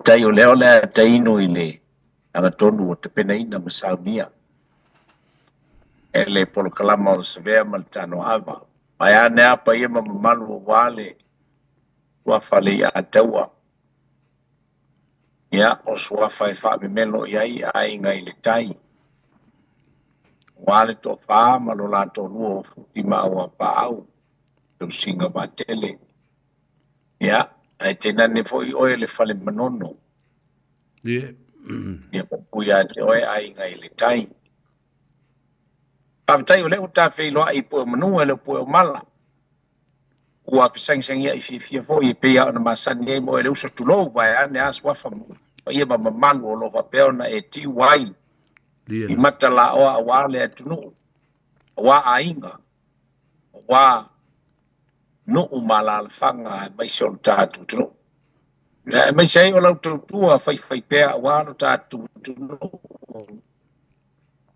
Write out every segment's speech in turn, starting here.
Faafetai o lea o le a tainu i le agatonu ua tapenaina ma saunia e le polokalama o le Savea ma le Tanoava. Mai ane a paia ma mamalu aua le suafa le Iataua. Ia, o suafa e faamemelo i ai aiga i le tai. Aua le toafa ma lo la toalua o Futi ma Auapaau, tausiga vaatele. Ia, ae tainane foi oe le fale manono. Ia puipui ia te oe aiga i le tai. Faafetai o lea ua tafeiloai i pue o manu e le o pue o mala. Ua fesagisagiai fiafia foi e pei lava ona masani ai ma oe le uso tulou vaeane a suafa paia ma mamalu o lo o faapea ona e tiu ai i mata laoa aua le atunuu, aua aiga, aua nuu ma alaalafaga aemaise o lo tatou atunuu. Aemaise ai o lau tautua faifaipea aua lo tatou atunuu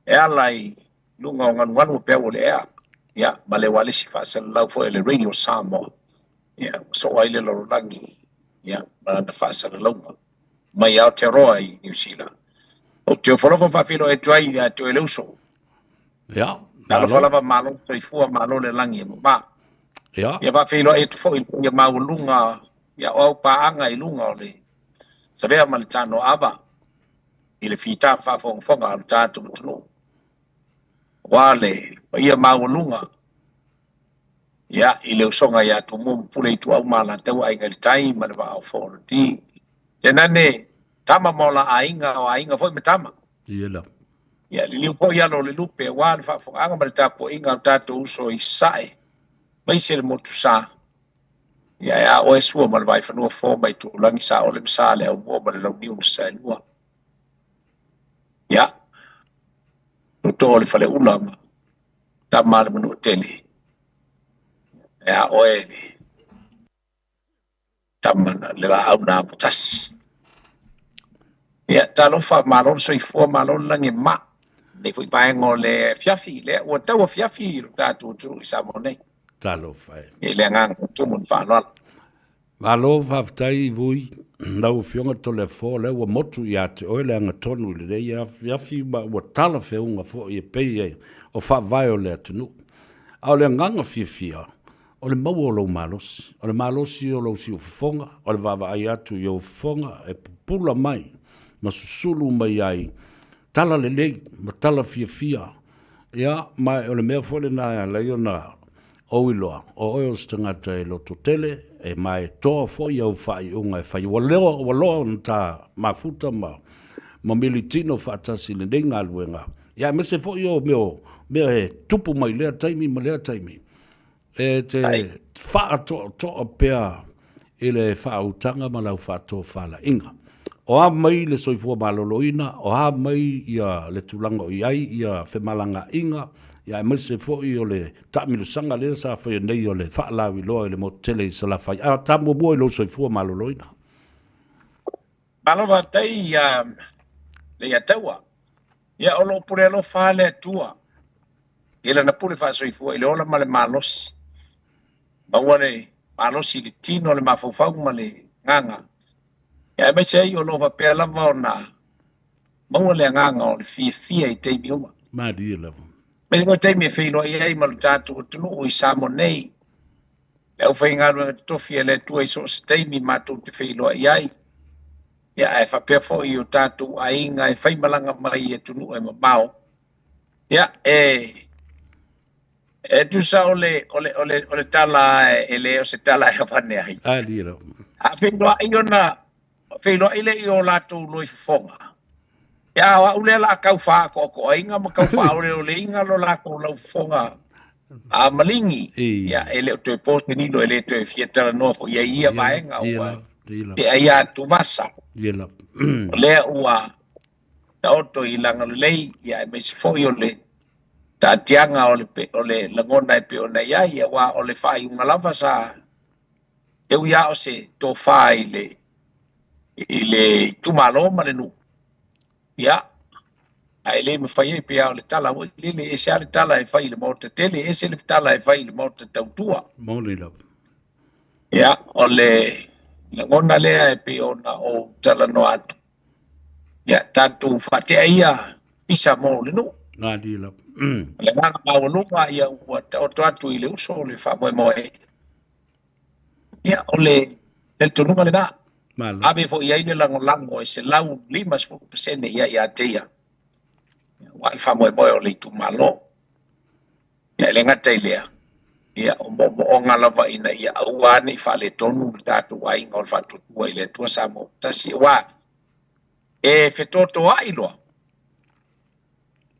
e ala i luga o galugalu o peau o le ea, ia, ma le ualesi faasalalau foi a le Radio Samoa, ia, ua soo ai le lalolagi, ia, ma lana faasalalauga mai Aotearoa i Niu Sila. Ou te ofo alofa ma faafeiloai atu ai ia te oe le uso. Ia, Talofa lava, malo le soifua, malo le lagi e mama. Ia. Ia faafeiloai atu foi i le paia maualuga, ia, o au paaga i luga o le Savea ma le Tanoava i le fita faafogafoga a lo tatou atunuu. Aua le paia maualuga, ia, i le usoga ia Tumua ma Pule Ituau ma Alataua, Aiga i le Tai ma le Vaa o Fonoti. Tainane tama ma o la aiga, o aiga foi ma tama. Ia lava. Ia, liliu foi alo o le lupe aua le faafofogaaga ma le tapuaiga a o tatou uso i Sasae, aemaise le Motusa. Ia, e a oe Sua ma le Vaifanua, Fofo ma Aitulagi, Saole ma Saleaaumua ma le Launiu na Saelua. Ia, tootoo o le Faleula ma tama a le Manuatele. E a oe le tama le laau na apotasi. Ia, talofa, malo le soifua, malo le lagi e mama. Lenei foi vaega o le afiafi, lea ua tau afiafi lo tatou atunuu i Samoa nei. Talofa e. I le agaga o tumu ma le faaaloalo. Malo faafetai Vui, lau Afioga Toleafoa, o lea ua motu ia te oe le agatonu i lenei afiafi ma ua talafeuga foi e pei o faavae o le atunuu. A o le agaga fiafia, o le maua o lou malosi, o le malosi o lou siufofoga, o le vaavaai atu i ou fofoga e pupula mai ma susulu mai ai tala lelei ma tala fiafia. Ia, ma o le mea foi lena e ala ai ona ou iloa, o oe o se tagata e lototele, e ma e toa foi au faaiuga e fai. Ua loa, ua loa ona ta mafuta ma, ma militino faatasi i lenei galuega, ia aemaise foi o mea, mea e tupu mai lea taimi ma lea taimi. E te faatoatoa pea i le faautaga ma lau faatofalaiga. O a mai le soifua maloloina, o a mai ia le tulaga o i ai ia femalagaaiga, ia aemaise foi o le taamilosaga lea sa faia nei o le faalauiloa i le motu tele i Salafai. A ta muamua i lou soifua maloloina. Malo faafetai ia Leiataua. Ia o lo o pule alofa lava le Atua i lana pule faasoifua i le ola ma le malosi. Maua le malosi i le tino, le mafaufau ma le agaga. Ia aemaise ai o lo o faapea lava ona maua le agaga o le fiafia i taimi uma. Malie lava. Aemaise foi taimi e feiloai ai ma lo tatou atunuu i Samoa nei. Le aufaigaluega totofi a le Atua i so o se taimi matou te feiloai ai. Ia ae faapea foi i o tatou aiga e faimalaga mai i atunuu e mamao. Ia e e tusa o le o le o le o le tala e le o se tala e avane ai. A feiloai ona feiloai lea i o latou loifofoga. Ia o au lea o le a tau faaatoatoaina ma tau faaoleoleina lo latou laufofoga a maligi. Ia e le o toe po se lilo e le toe fia talanoa foi i ai i ia vaega ua tea ia atuvasa. O lea ua taoto i laga lelei, ia aemaise foi o le taatiaga o le, o le lagona e pei ona i ai, aua o le faaiuga lava sa e ui lava o se tofa i le, i le itumalo ma le nuu, ia, ae le mafai ai pei lava o le tala foi lele, e ese lava le tala e fai i le Maota tele, ese le tala e fai i le Maota tautua. Moni lava. Ia, o le Lagona lea e pei ona ou talanoa atu, ia tatou faatea ia pisa mo le nuu. Malie lava. O le agaga maualuga ia ua taoto atu i le uso le faamoemoe. Ia o le talitonuga lena. Malo. Ave foi i ai le lagolago e 150% ia ia te ia, aua le faamoemoe o le itumalo. Ia e le gata i lea, ia o moomooga lava ina ia aua ne i faaletonu le tatou aiga o le Faatuatua i le Atua Samoa ua Tasi, aua e fetotoai loa,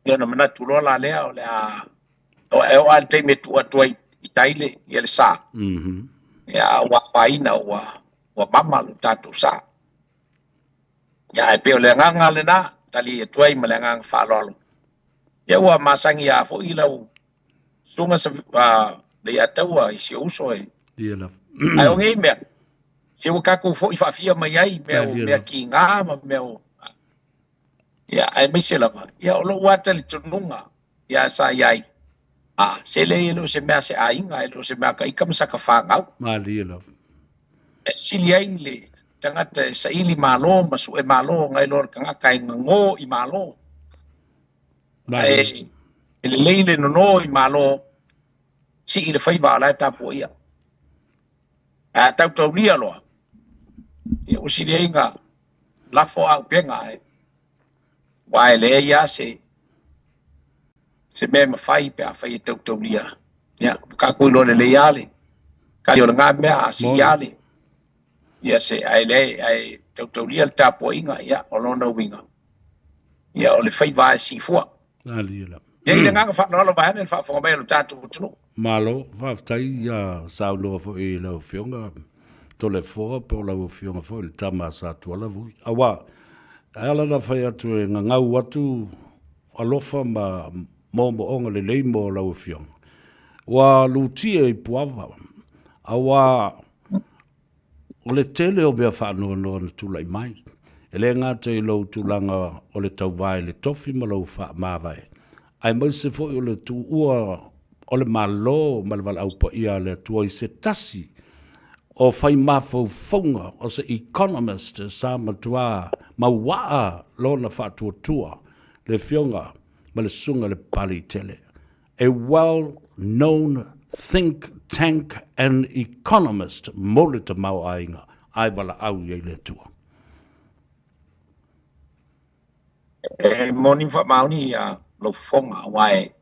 ia ona manatu loa la lea o le a e oo lava i le taimi e tuu atu ai i tai le, ia le sa, ia a ua afaina ua, ua mama lo tatou sa. Ia ae pei o le agaga lena, tali atu ai ma le agaga faaaloalo. Ia ua masani lava foi lau susuga Leiataua i si ou uso e. Ia lava. Ae o nei mea, se ua tatou foi faafia mai ai mea o mea kiga ma mea o ia aemaise lava ia o lou lava talitonuga ia sa i ai a se leai e le o se mea a se aiga e le o se mea a ka ika ma saka fanau. Malie lava. E sili ai le tagata e saili malo ma sue malo nai lo le tagata e gagō i malo. Ae e lelei le nono i malo, sii le faiva a o la e tapuaia. Ae a tautaulia loa, ia ua sili ai ona lafo aupega ae aua e leai lava se se mea e mafai pe afai e tautaulia. Ia, ua tatou iloa lelei lava le kali o lena mea, a sii lava le ia se ae leai ae tautaulia le tapuaiga, ia o lona uiga, ia o le faiva e sii fua. Alia lava. Ia i le agaga faaaloalo vaeane le faafofoga mai a lo tatou atunuu. Malo, faafetai ia saunoa foi i lau Afioga Toleafoa po o lau Afioga foi le tama a Satuala Vui. Aua, e ala ona fai atu e gagau atu alofa ma moomooga lelei mo lau Afioga. Ua lutie i Puava, aua O le tele o mea faanoanoa na tulai mai, e le gata i lou tulaga o le tauva i le tofi ma lou faamavae, aemaise foi o le tuua o le Malo ma le valaau paia a le Atua i se tasi o fai mafaufauga o se economist sa matua mauaa lona faatuatua, le Afioga ma le Susuga i le Papaliitele. A well known think tank and economist mo le tamaoaiga ae valaau i ai le Atua. E moni ma faamaoni lou fofoga aua e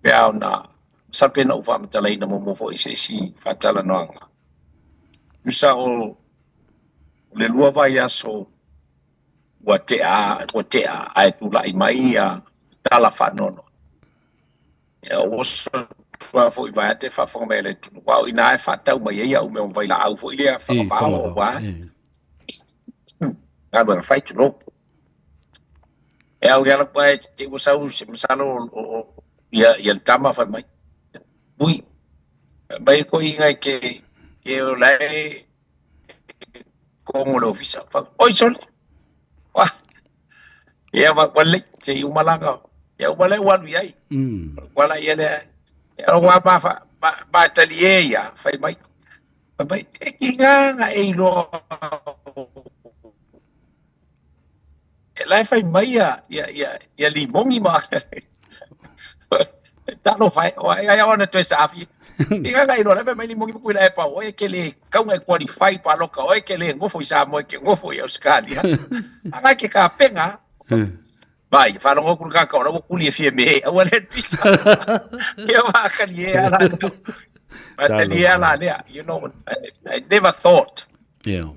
pei lava ona masalo pe na ou faamatalaina muamua foi i se isi faatalanoaga. Tusa o le lua vaiaso ua tea, ua tea ae tulai mai tala faanoanoa. Ia ua oso atu lava foi vaeate faafofoga mai a le atunuu, aua o i ina e faatau mai ai au mea o vailaau foi lea fagavao aua galuega fai tulou. E au ia lau ae te ua sau se masalo ia ia le tama fai mai. Ui mai ko inga ke ke o lae kongo le ofisa. Oi sole. Wah. Ia wa wa le te i umalaga. Ia umala ua alu i ai. Ua la ia lea. Ia ua ma fa ma ma tali e ia fai mai. Fai mai e ki nganga e iloa. E la e fai mai ia ia ia ia limongi ma Talofa e, o ai ai ona toe saafi. I nganga iloa la fai mai limongi ma kuila e pau oe ke le kaunga e qualify paloka oe ke le ngofo i Samoa ke ngofo i Australia. Anga ke ka penga. Vai, faalogo ku ka ka ora kuli e fie me aua le pisa. Ia wa kali e ala. Ma tali e ala lea. You know, I never thought. Yeah.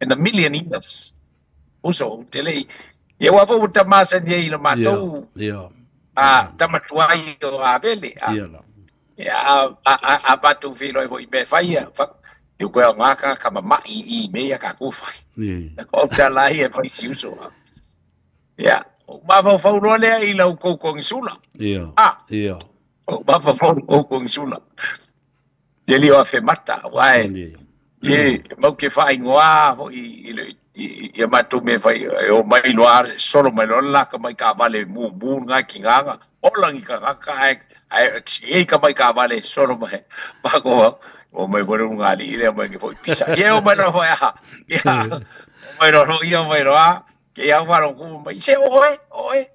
In a million years. Uso, te lei. Ia ua fo ta masani ai le matou. Yeah. A tama tuai o Avele. A, yeah. Ia, a, a, a, a matou feiloai foi i mea e fai ia, fa, i koe o ngā ka ka mama'i i mea ia ka kūwhai. Yeah. Ko au tā lai e fai si uso. Ia, o mafaufau loa lea i lau kou kongisula. Yeah. Ah, Yeah. o mafaufau kou kongisula. Te li o afe mata, aua e, e mau ke whaingoa foi i, i, i, i a matou mea fai, e o mai loa, solo mai loa la ka mai ka vale mu mu nga ki nganga, ola ngi ka ngaka ae, ae ei ka mai ka vale solo mai, ma ko, O mai foi le ulugalii lea mai ke foi pisa. Ia o mai loa foi aha. Ia o mai loa ia mai loa ke ia walo ku mai se oe oe.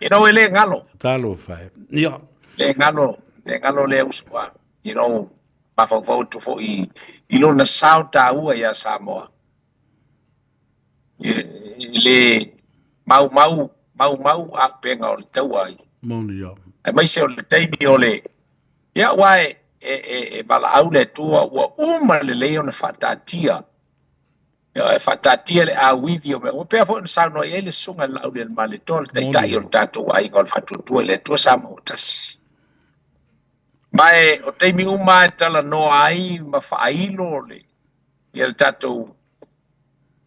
You know e le galo. Talofa e. Ia. Le galo, le galo le uso a. You know mafaufau atu foi i lona sao taua ia Samoa. I le maumau, maumau auupega o le taua ai. Moni ia. Aemaise o le taimi o le, ia aua e, e, e, e valaau le Atua ua uma lelei ona faataatia. Ia, e faataatia le auivi o mea uma. Pea foi ona saunoa i ai le Susuga i le Laaulialemalietoa, le Taitai o le tatou aiga o le Faatuatua i le Atua Samoa ua tasi. Ma e, o taimi uma e talanoa ai ma faailo le, ia le tatou,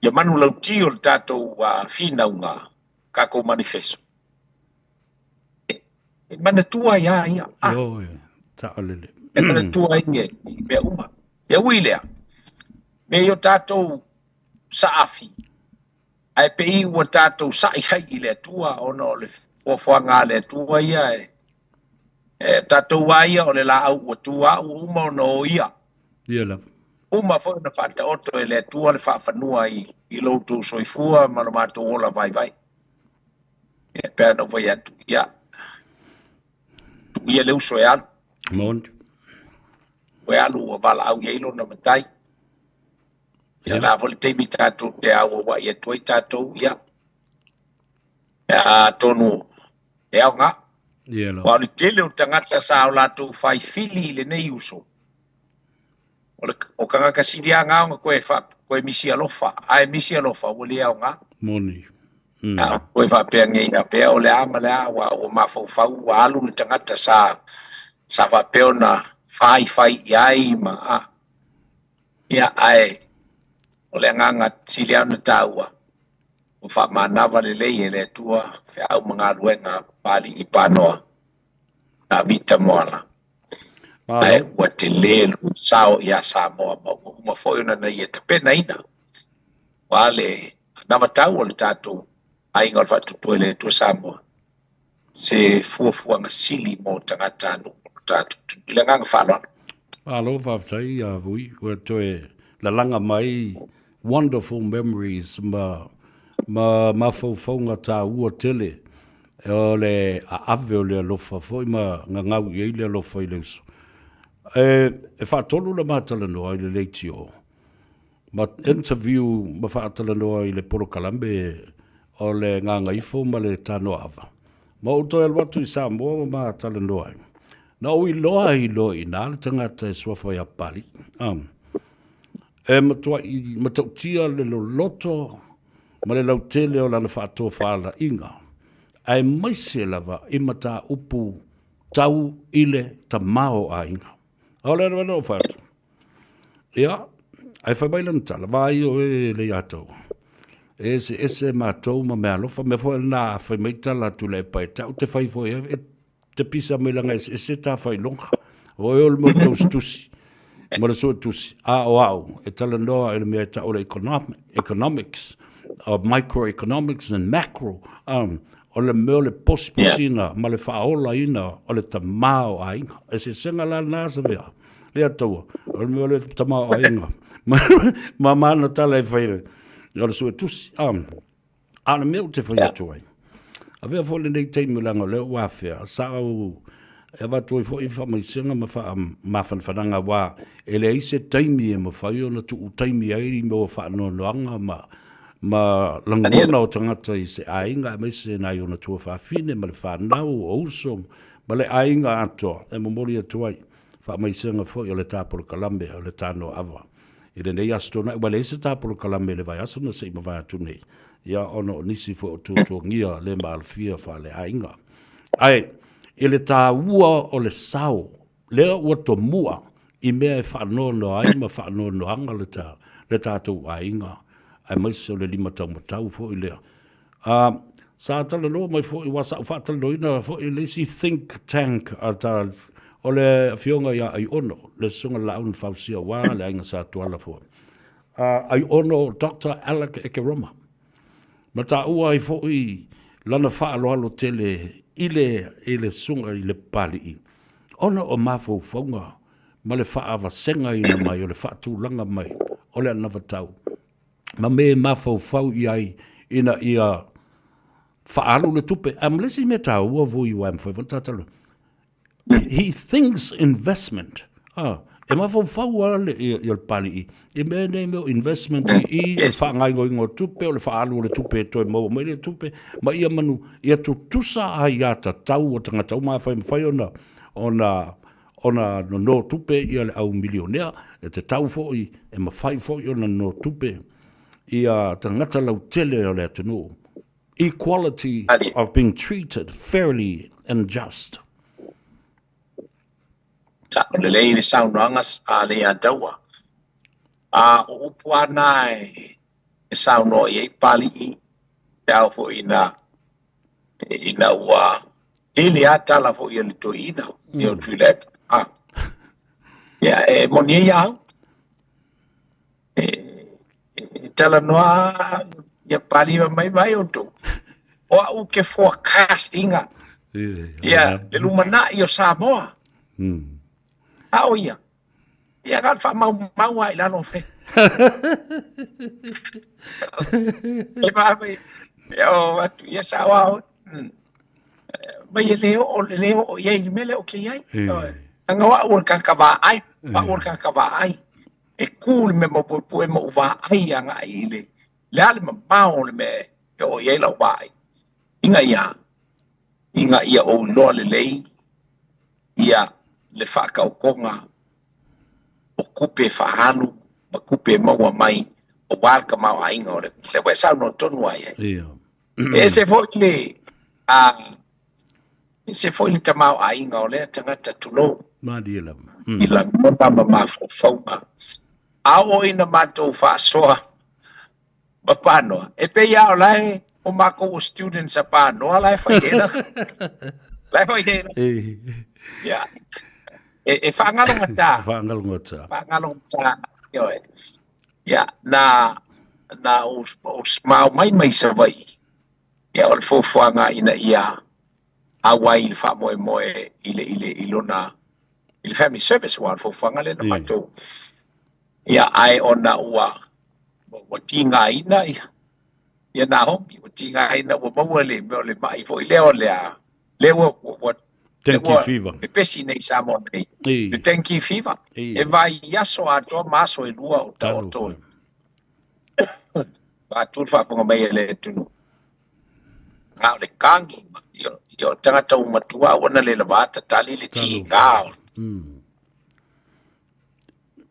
ia manulauti o le tatou finauga, tatou manifeso. E, e manatua ai a ia. Ah. Ioe, saolele. E manatua ai ia i mea uma. Ia ui lea, me i o tatou saafi, ae pei ua tatou sa'i ai i le Atua ona o le foafoaga a le Atua ia e, e tatou a ia o le laau ua tu a ua uma ona o ia. Ia lava. Uma foi ona faataoto e le Atua le faafanua i, i lo outou soifua ma lo matou ola vaivai. Ia, pe ana ou fai atu, ia, tuu ia le uso e alu. Moni. Ua alu ua valaau i ai lona matai. Ia, la foi le taimi tatou te auauai atu ai tatou, ia, atonu e aoga. Ia lava. Aua o le tele o tagata sa o latou faifili i lenei uso, o le o tagata siliaga ona koe fa, koe misi alofa, ae misi alofa ua le aoga. Moni. A koe faapea nei ia pea o le a ma le a, ua, ua mafaufau, ua alu le tagata sa, sa faapea ona faifai i ai ma, a. Ia, ae o le agaga sili lava ona taua, ua faamanava lelei e le Atua feau ma galuega a Papalii Panoa, Tavita Moala. Ae ua tele lona sao ia Samoa ma ua uma foi ona na ia tapenaina aua le anavatau o le tatou aiga o le Faatuatua i le Atua Samoa se fuafuaga sili mo tagatanuu o lo tatou atunuu. I le agaga faaaloalo. Malo faafetai ia Vui, ua toe lalaga mai wonderful memories ma ma mafaufauga taua tele o le aave o le alofa foi ma gagau i ai le alofa i le uso. E, e faatolu le matalanoa i le leitio ma interview ma faatalanoa i le polokalame o le Gagaifo ma le Tanoaava. Ma ou toe alu atu i Samoa ma matalanoa ai. Na ou iloa ai loa i ina le tagata e suafa ia Papalii. Um, e matuai matautia le loloto ma le lautele o lana faatofalaiga, aemaise lava i mataupu tau i le tamaoaiga. A o le alu alu o fai atu, ia, ae fai mai lana tala, vaai oe e Leiataua, e eseese matou ma meaalofa, mea foi lena a fai mai tala a Tuilaepa e tau te fai foi e te pisa mai leaga eseese ta failoga. O oe o le mea o le tausitusi ma le suetusi, a o au e talanoa i le mea e tau o le economics, o microeconomics and macro, o le mea o le posiposiina ma le faaolaina o le tamaoaiga. Eseesega la lena Savea, Leiataua, o le mea o le tamaoaiga ma mana tala e fai o le suetusi. A o le mea ou te fai atu ai, avea foi lenei taimi leaga o lea ua afea, sa ou e avatu ai foi faamaisega ma faamafanafanaga aua e leai se taimi e mafai ona tuu taimi ai i mea o faanoanoaga ma ma lagona o tagata i se aiga aemaise nai ona tuafafine ma le fanau o uso ma le aiga atoa e momoli atu ai faamaisega foi o le ta polokalame o le Tanoaava I lenei Aso Toonai, ua leai se ta polokalame i le vaiaso na se i mavae atu nei, ia ona o nisi foi o tuatuagia le maalofia faaleaiga. Ae, i le taua o le sao, lea ua tomua i mea e faanoanoa ai ma faanoanoaga le, ta, le tatou aiga, aemaise o le limataumatau foi lea. Sa talanoa mai foi, aua sa ou faatalanoaina foi le isi think tank a ta, o le Afioga ia Aiono, le Susuga i le Laau na Fausia aua le Aiga Sa Tuala foi. Aiono Doctor Alec Ekeroma. Ma taua ai foi lana faaaloalo tele i le, i le Susuga i le Papalii, ona o mafaufauga. ma le faavasegaina mai o le faatulaga mai o le anavatau ma me e mafaufau i ai ina ia faaalu le tupe. Ae ma le isi mea taua vui aua e mafai foi ona tatou he thinks investment. Ah, e mafaufau lava le, ia, ia le Papalii i mea nei mea o investment i i, o le faagaoioiga o tupe, o le faaalu o le tupe e toe maua mai le tupe, ma ia manu, ia tutusa aiatatau a tagata uma, afai e mafai ona, ona, ona nono tupe ia le au milionea, e tatau foi, e mafai foi ona nono tupe ia tagata lautele o le atunuu. Equality of being treated fairly and just. Sao lelei le saunoaga a Leiataua. A o upu lava na e saunoa i ai Papalii pe a oo foi ina ina ua tele lava tala foi a le toeaina ia o Tuilaepa. A, ia e moni ai au. E e talanoa ia Papalii fai mai vaai outou. O au ou te forecast ina ia le lumanai o Samoa. A o ia, ia na o le faamaumau lava i lalo. E vaai, ia o atu, ia sao lava oe. Mai e le oo, e le oo i ai i le mea lea ou te i ai. Leaga o au o le tagata vaai, o au o le tagata vaai. E kū le mea maupuepue ma ou vaai agai i le, le a le mamao o le mea e oo i ai lau vaai, ina ia, ina ia ou iloa lelei ia le faataotoga o tupe e faaalu ma tupe e maua mai aua le tamaoaiga o le lea ua e saunoa tonu lava i ai. E ese foi le a ese foi le tamaoaiga o lea tagata tulou. Malie lava. I lagona ma mafaufauga. A oo ina matou faasoa ma Panoa, e pei lava o la e o matou o students a Panoa la e fai ai la la e fai ai la. Ia. E, e faangalogata. Faangalogata. Faangalogata. Ioe. Ia, na na ou, ou smao mai mai Savaii. Ia o le fuafuaga ina ia auai i le faamoemoe i le i le i lona i le family service aua o le fuafuaga lea na matou ia ae ona ua ua tigaina ia ia Naomi ua tigaina ua maua le mea o le mai foi lea o le a lea ua ua Dengue fever. Pepesi nei i Samoa nei. Le dengue fever. E vaiaso atoa ma aso e lua o taoto. Vaeatu le faafofoga mai a le atunuu. A o le kagi, ia o tagata ua matua ua na le lava tatali le tiga.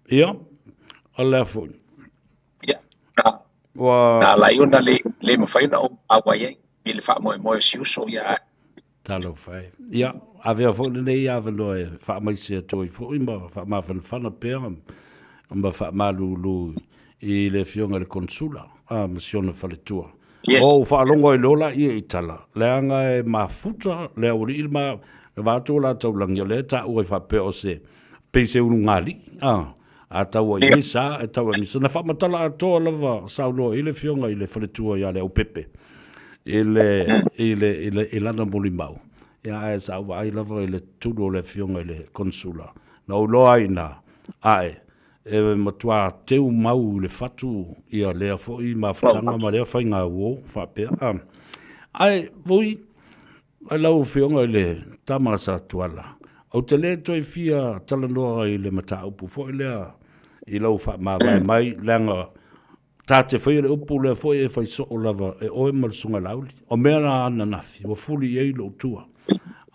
Ia, o le a foi. Ia, na, ua... na ala ai ona le, le mafai ona ou auai ai i le faamoemoe o si uso ia. Talofa e. Ia, avea foi lenei avanoa e faamaise atu ai foi ma faamafanafana pea ma faamalulu i le Afioga i le Konesula a ma si ona faletua. Yes. Ua ou faalogo ai loa laia i tala, leaga e mafuta le aualii le ma, le vaeatu o la taulagi, o lea e taua ai faapea o se, pei se ulugalii, a, a taua i misa, e taua i misa. Na faamatala atoa lava saunoa i le Afioga i le faletua ia Leaupepe i le, i le, i le, i lana molimau. Ia, ae sa ou vaai lava i le tulu o le Afioga i le Konesula. Na ou iloa ai i ina, ae, E matua teu mau i le fatu ia lea foi mafutaga ma lea faiga uo faapea. Ae voi, lau Afioga i le tama a Satuala, ou te le toe fia talanoa i le mataupu foi lea i lau faamavae mai, leaga ta te faia le upu lea foi e fai soo lava e oe ma le Susuga Laauli. O mea na ananafi, ua fuli i ai lou tua.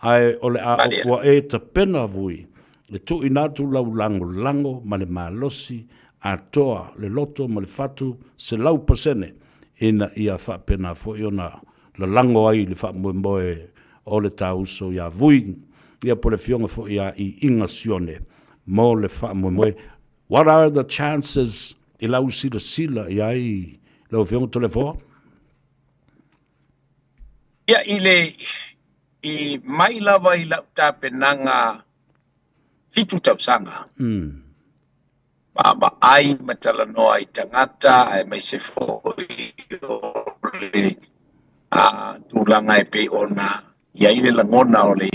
Ae o le a ua e tapena vui e tuuina atu lau lagolago ma le malosi atoa le loto ma le fatu 100% ina ia faapena foi ona lalago ai le faamoemoe o le ta uso ia Vui, ia po o le afioga foi ia Iiga Sione mo le faamoemoe. What are the chances i lau silasila i ai lau Afioga Toleafoa? Ia, i le, i mai lava i lau tapenaga 7 tausaga, ma vaai ma talanoa i tagata aemaise foi o le tulaga e pei ona i ai le lagona o le,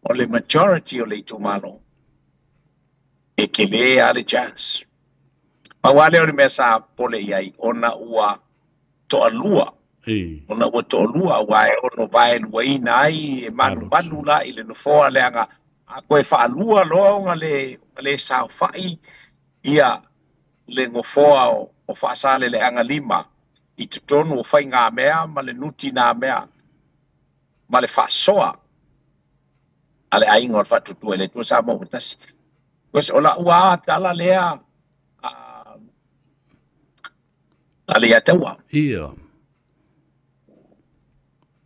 o le majority o le itumalo. tele lava le chance. Pau lava lea o le mea sa pole i ai, ona ua toalua, ona ua toalua, aua e ono vaeluaina ai e manumanu la i le nofoa, leaga a toe faalua loa ona le saofai ia le nofoa o Faasaleleaga 5 i totonu o faigamea ma le nutinamea ma le faasoa a le aiga o le Faatuatua i le Atua Samoa ua tasi. O lau lava tala lea a le Iataua. Ia.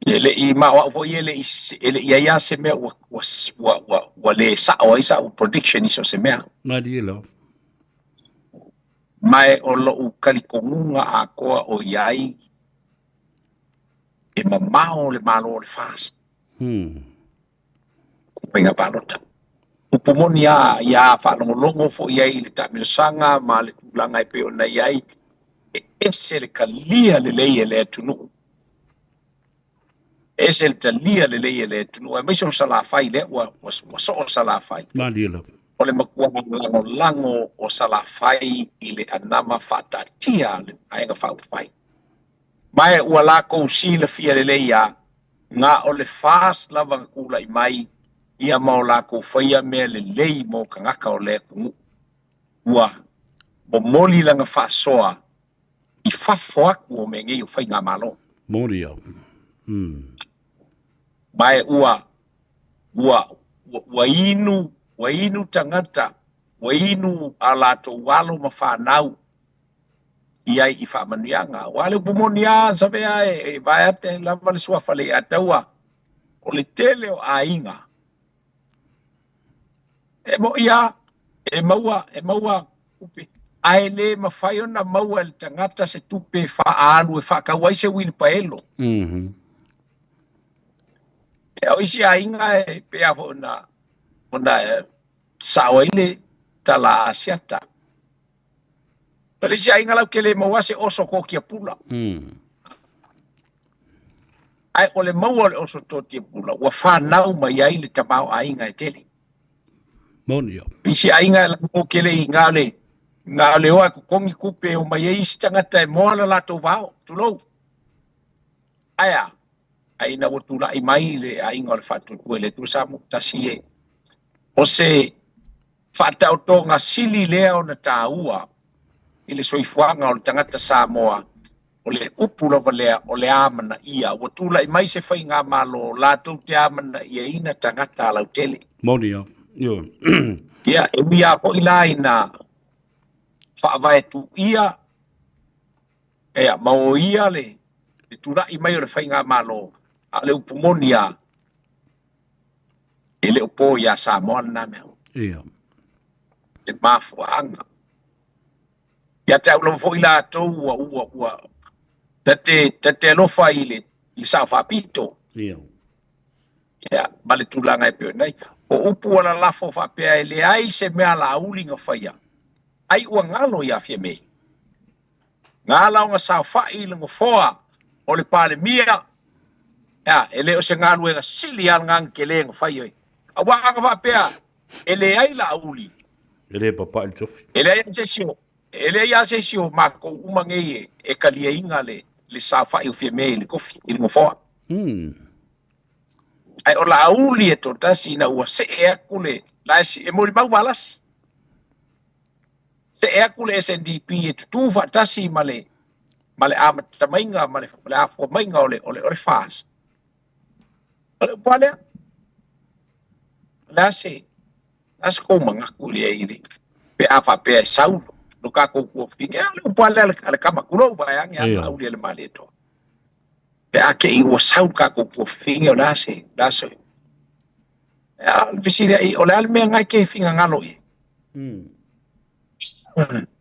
E le i ma o au foi e le i i ai lava se mea ua le sao ai sa'u prediction i so o se mea. Malie lava. Ma o lou talitonuga atoa o i ai e mamao le Malo o le FAST. Faiga palota. Upu moni lava ia faalogologo foi ai i le taamilosaga ma le tulaga e pei ona i ai, e ese le talia lelei e le atunuu. E ese le talia lelei e le atunuu, aemaise o Salafai lea ua soo Salafai. Malie lava. O le matua lagolago o Salafai i le anava faataatia le Vaega Faaupufai. Ma e ua lakou silafia lelei lava, na o le FAST lava na tulai mai ia ma o lakou faia mea lelei mo tagata o le atunuu. Ua momoli lana faasoa i fafo atu o mea nei o faigamalo. Moni au. Ma e ua inu tagata, ua inu a latou alo ma fanau i ai i faamanuiaga. Aua le upu moni lava Savea e vaeate lava le suafa le Iataua, o le tele o aiga e mo'i lava e maua tupe, ae le mafai ona maua e le tagata se tupe faaalu e faatau ai se uilipaelo. E o isi aiga e pei lava foi ona sao ai le tala Asiata. O le isi aiga lautele maua se oso totia pula. Ae o le maua o le oso totia pula ua fanau mai ai le tamaoaiga e tele. Moni au. Isi aiga e lautele i na o le o e totogi tupe o mai ai isi tagata e moa le latou vao, tulou. Ae a? Ai ina ua tulai mai le aiga o le Faatuatua i le Atua Samoa tasi e. O se faataotoga sili lea ona taua i le soifuaga o le tagata Samoa, o le upu lava lea o le amanaia. Ua tulai mai se faigamalo latou te amanaiaina tagata lautele. Moni au. Ioe. Ia, e ui lava foi la ina faavae tuia ia, ma o ia le tulai mai o le faigamalo, a o le upu moni lava, e le o po iā Samoa lena mea. Le mafuaaga. Ia te au lava foi latou ua tate alofa i le sao faapito. Ia, ma le tulaga e pei ona i ai. O upu ua lalafo faapea e leai se mea Laauli na faia, ai ua galo ia Fiame. Na ala ona saofai i le nofoa o le Palemia, ia, e le o se galuega sili lava lena na tele na fai ai. Aua ana faapea e leai Laauli. E le papa'i le tofi. E leai lava se isi o matou uma nei e taliaina le saofai o Fiame i le tofi, i le nofoa. Ae o Laauli e toatasi ina ua see atu le la e molimau Valasi. See atu le SNDP e tutū faatasi ma le amatamaiga ma le afua maiga o le FAST. O le upu lava lea. O le a se kou manatu i le i pe a faapea e sau lo tatou tuafafine. Ia, o le upu lava lea a le tama, tulou vaeane a Laauli e le Malietoa. Pe a te i ua sau le tatou tuafafine, o le a se, o le a se. Ia, o le fesili ai, o le a le mea na e te finagalo i ai?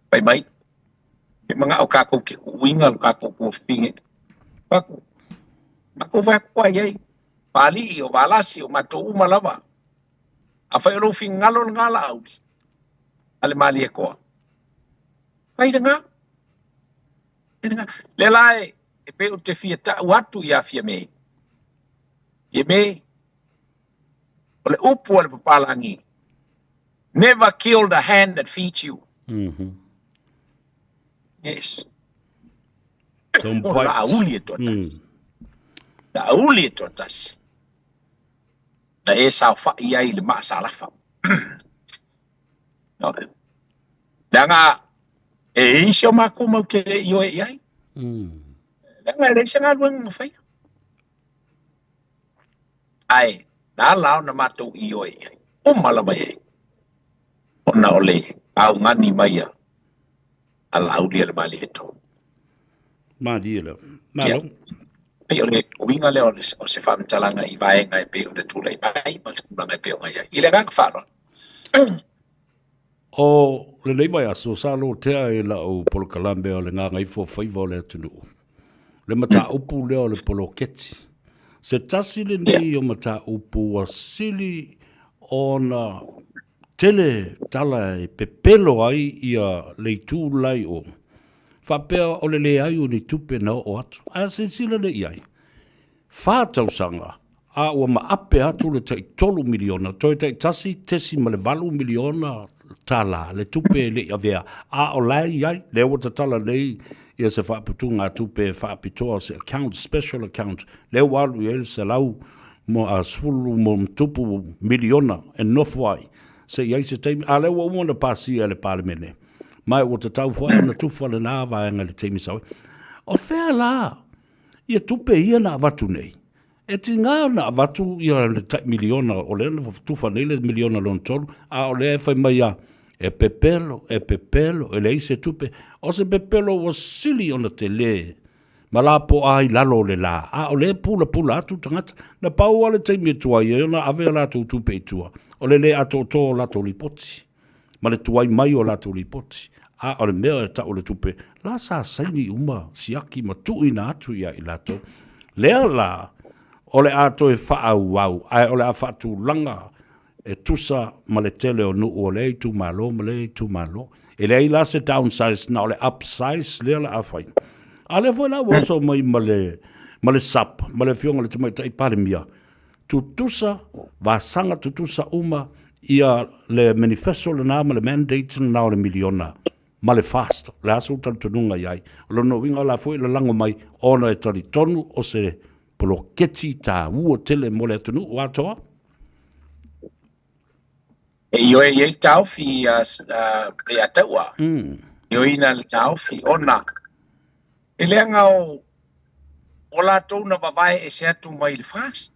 Fai mai, e manao tatou te tuuina lo tatou tuafafine. Fai matou fai atu ai ai, Papalii, o Valasi, o matou uma lava. Afai o lou finagalo lena Laauli, a le Malietoa, fai lena. Fai lena. Lea la e pei ou te fia tau atu ia Fiame. Fiame, o le upu a le papalagi. Never kill the hand that feeds you. Yes. Don't O bite. Laauli e toatasi. Laauli e toatasi. Na e saofa'i ai i le maasalafa. Leaga e i ai si o makou mau ke le ioe i ai. Leaga e leai se galuega na faia. Ae na ala ona matou ioe i ai. Uma lava i ai. Ona o le augani mai a a Laauli a le Malietoa. Malie lea. Malo. Pei o le uiga lea o se faamatalaga i vaega e pei ona tulai mai ma le tulaga e pei ona i ai. I le agaga faaaloalo. O lenei vaiaso sa lotea i lau polokalame o le Gagaifo o Faiva o le Atunuu, le mataupu lea o le poloketi. Se tasi lenei o mataupu ua sili ona tele tala e pepelo ai ia le itu la i o, faapea o le leai o ni tupe na oo atu. Ae silasila lea i ai, 4 tausaga a ua maape atu le tai $3 miliona, toe tai $1.8 miliona le tupe e le i avea, a o la e i ai, lea ua tatala nei ia se faaputugatupe faapitoa, se account, special account, lea ua alu i ai le 110+ miliona e nofo ai, se i ai se taimi, a lea ua uma ona pasia e le Palemene, ma ua tatau foi ona tufa lena vaega i le taimi sau ai. O fea la ia tupe ia na avatu nei? E tiga ona avatu ia le tai miliona, o lea na tufa nei le miliona lona tolu, a o lea e fai mai lava, e pepelo, e pepelo, e leai se tupe. O se pepelo ua sili ona tele ma lapoa i lalo o le la, a o lea e pulapula atu tagata. Na pau lava le taimi e tuai ai ona ave a latou tupe i tua, o le le atoatoa o latou lipoti ma le tuai mai o latou lipoti. A o le mea e tau o le tupe, la sa saini uma, siaki ma tuuina atu ia i latou. Lea la, o le a toe faaauau, ae o le a faatulaga e tusa ma le tele o nuu o lea itumalo ma lea itumalo. E leai la se downsize, na o le upsize lea la a fai. A lea foi la ua oso mai ma le, ma le SUP, ma le afioga i le Tamaitai Palemia, tutusa, vasaga tutusa uma ia le manifesto lena ma le mandate lena o le miliona ma le FAST. O le a sou talitonuga i ai? O lona uiga o la foi e lalago mai ona e talitonu o se poloketi taua tele mo le atunuu atoa. E ioe i ai taofi ia taua. Ioeina le taofi ona e leaga o latou na vavae ese atu mai le FAST.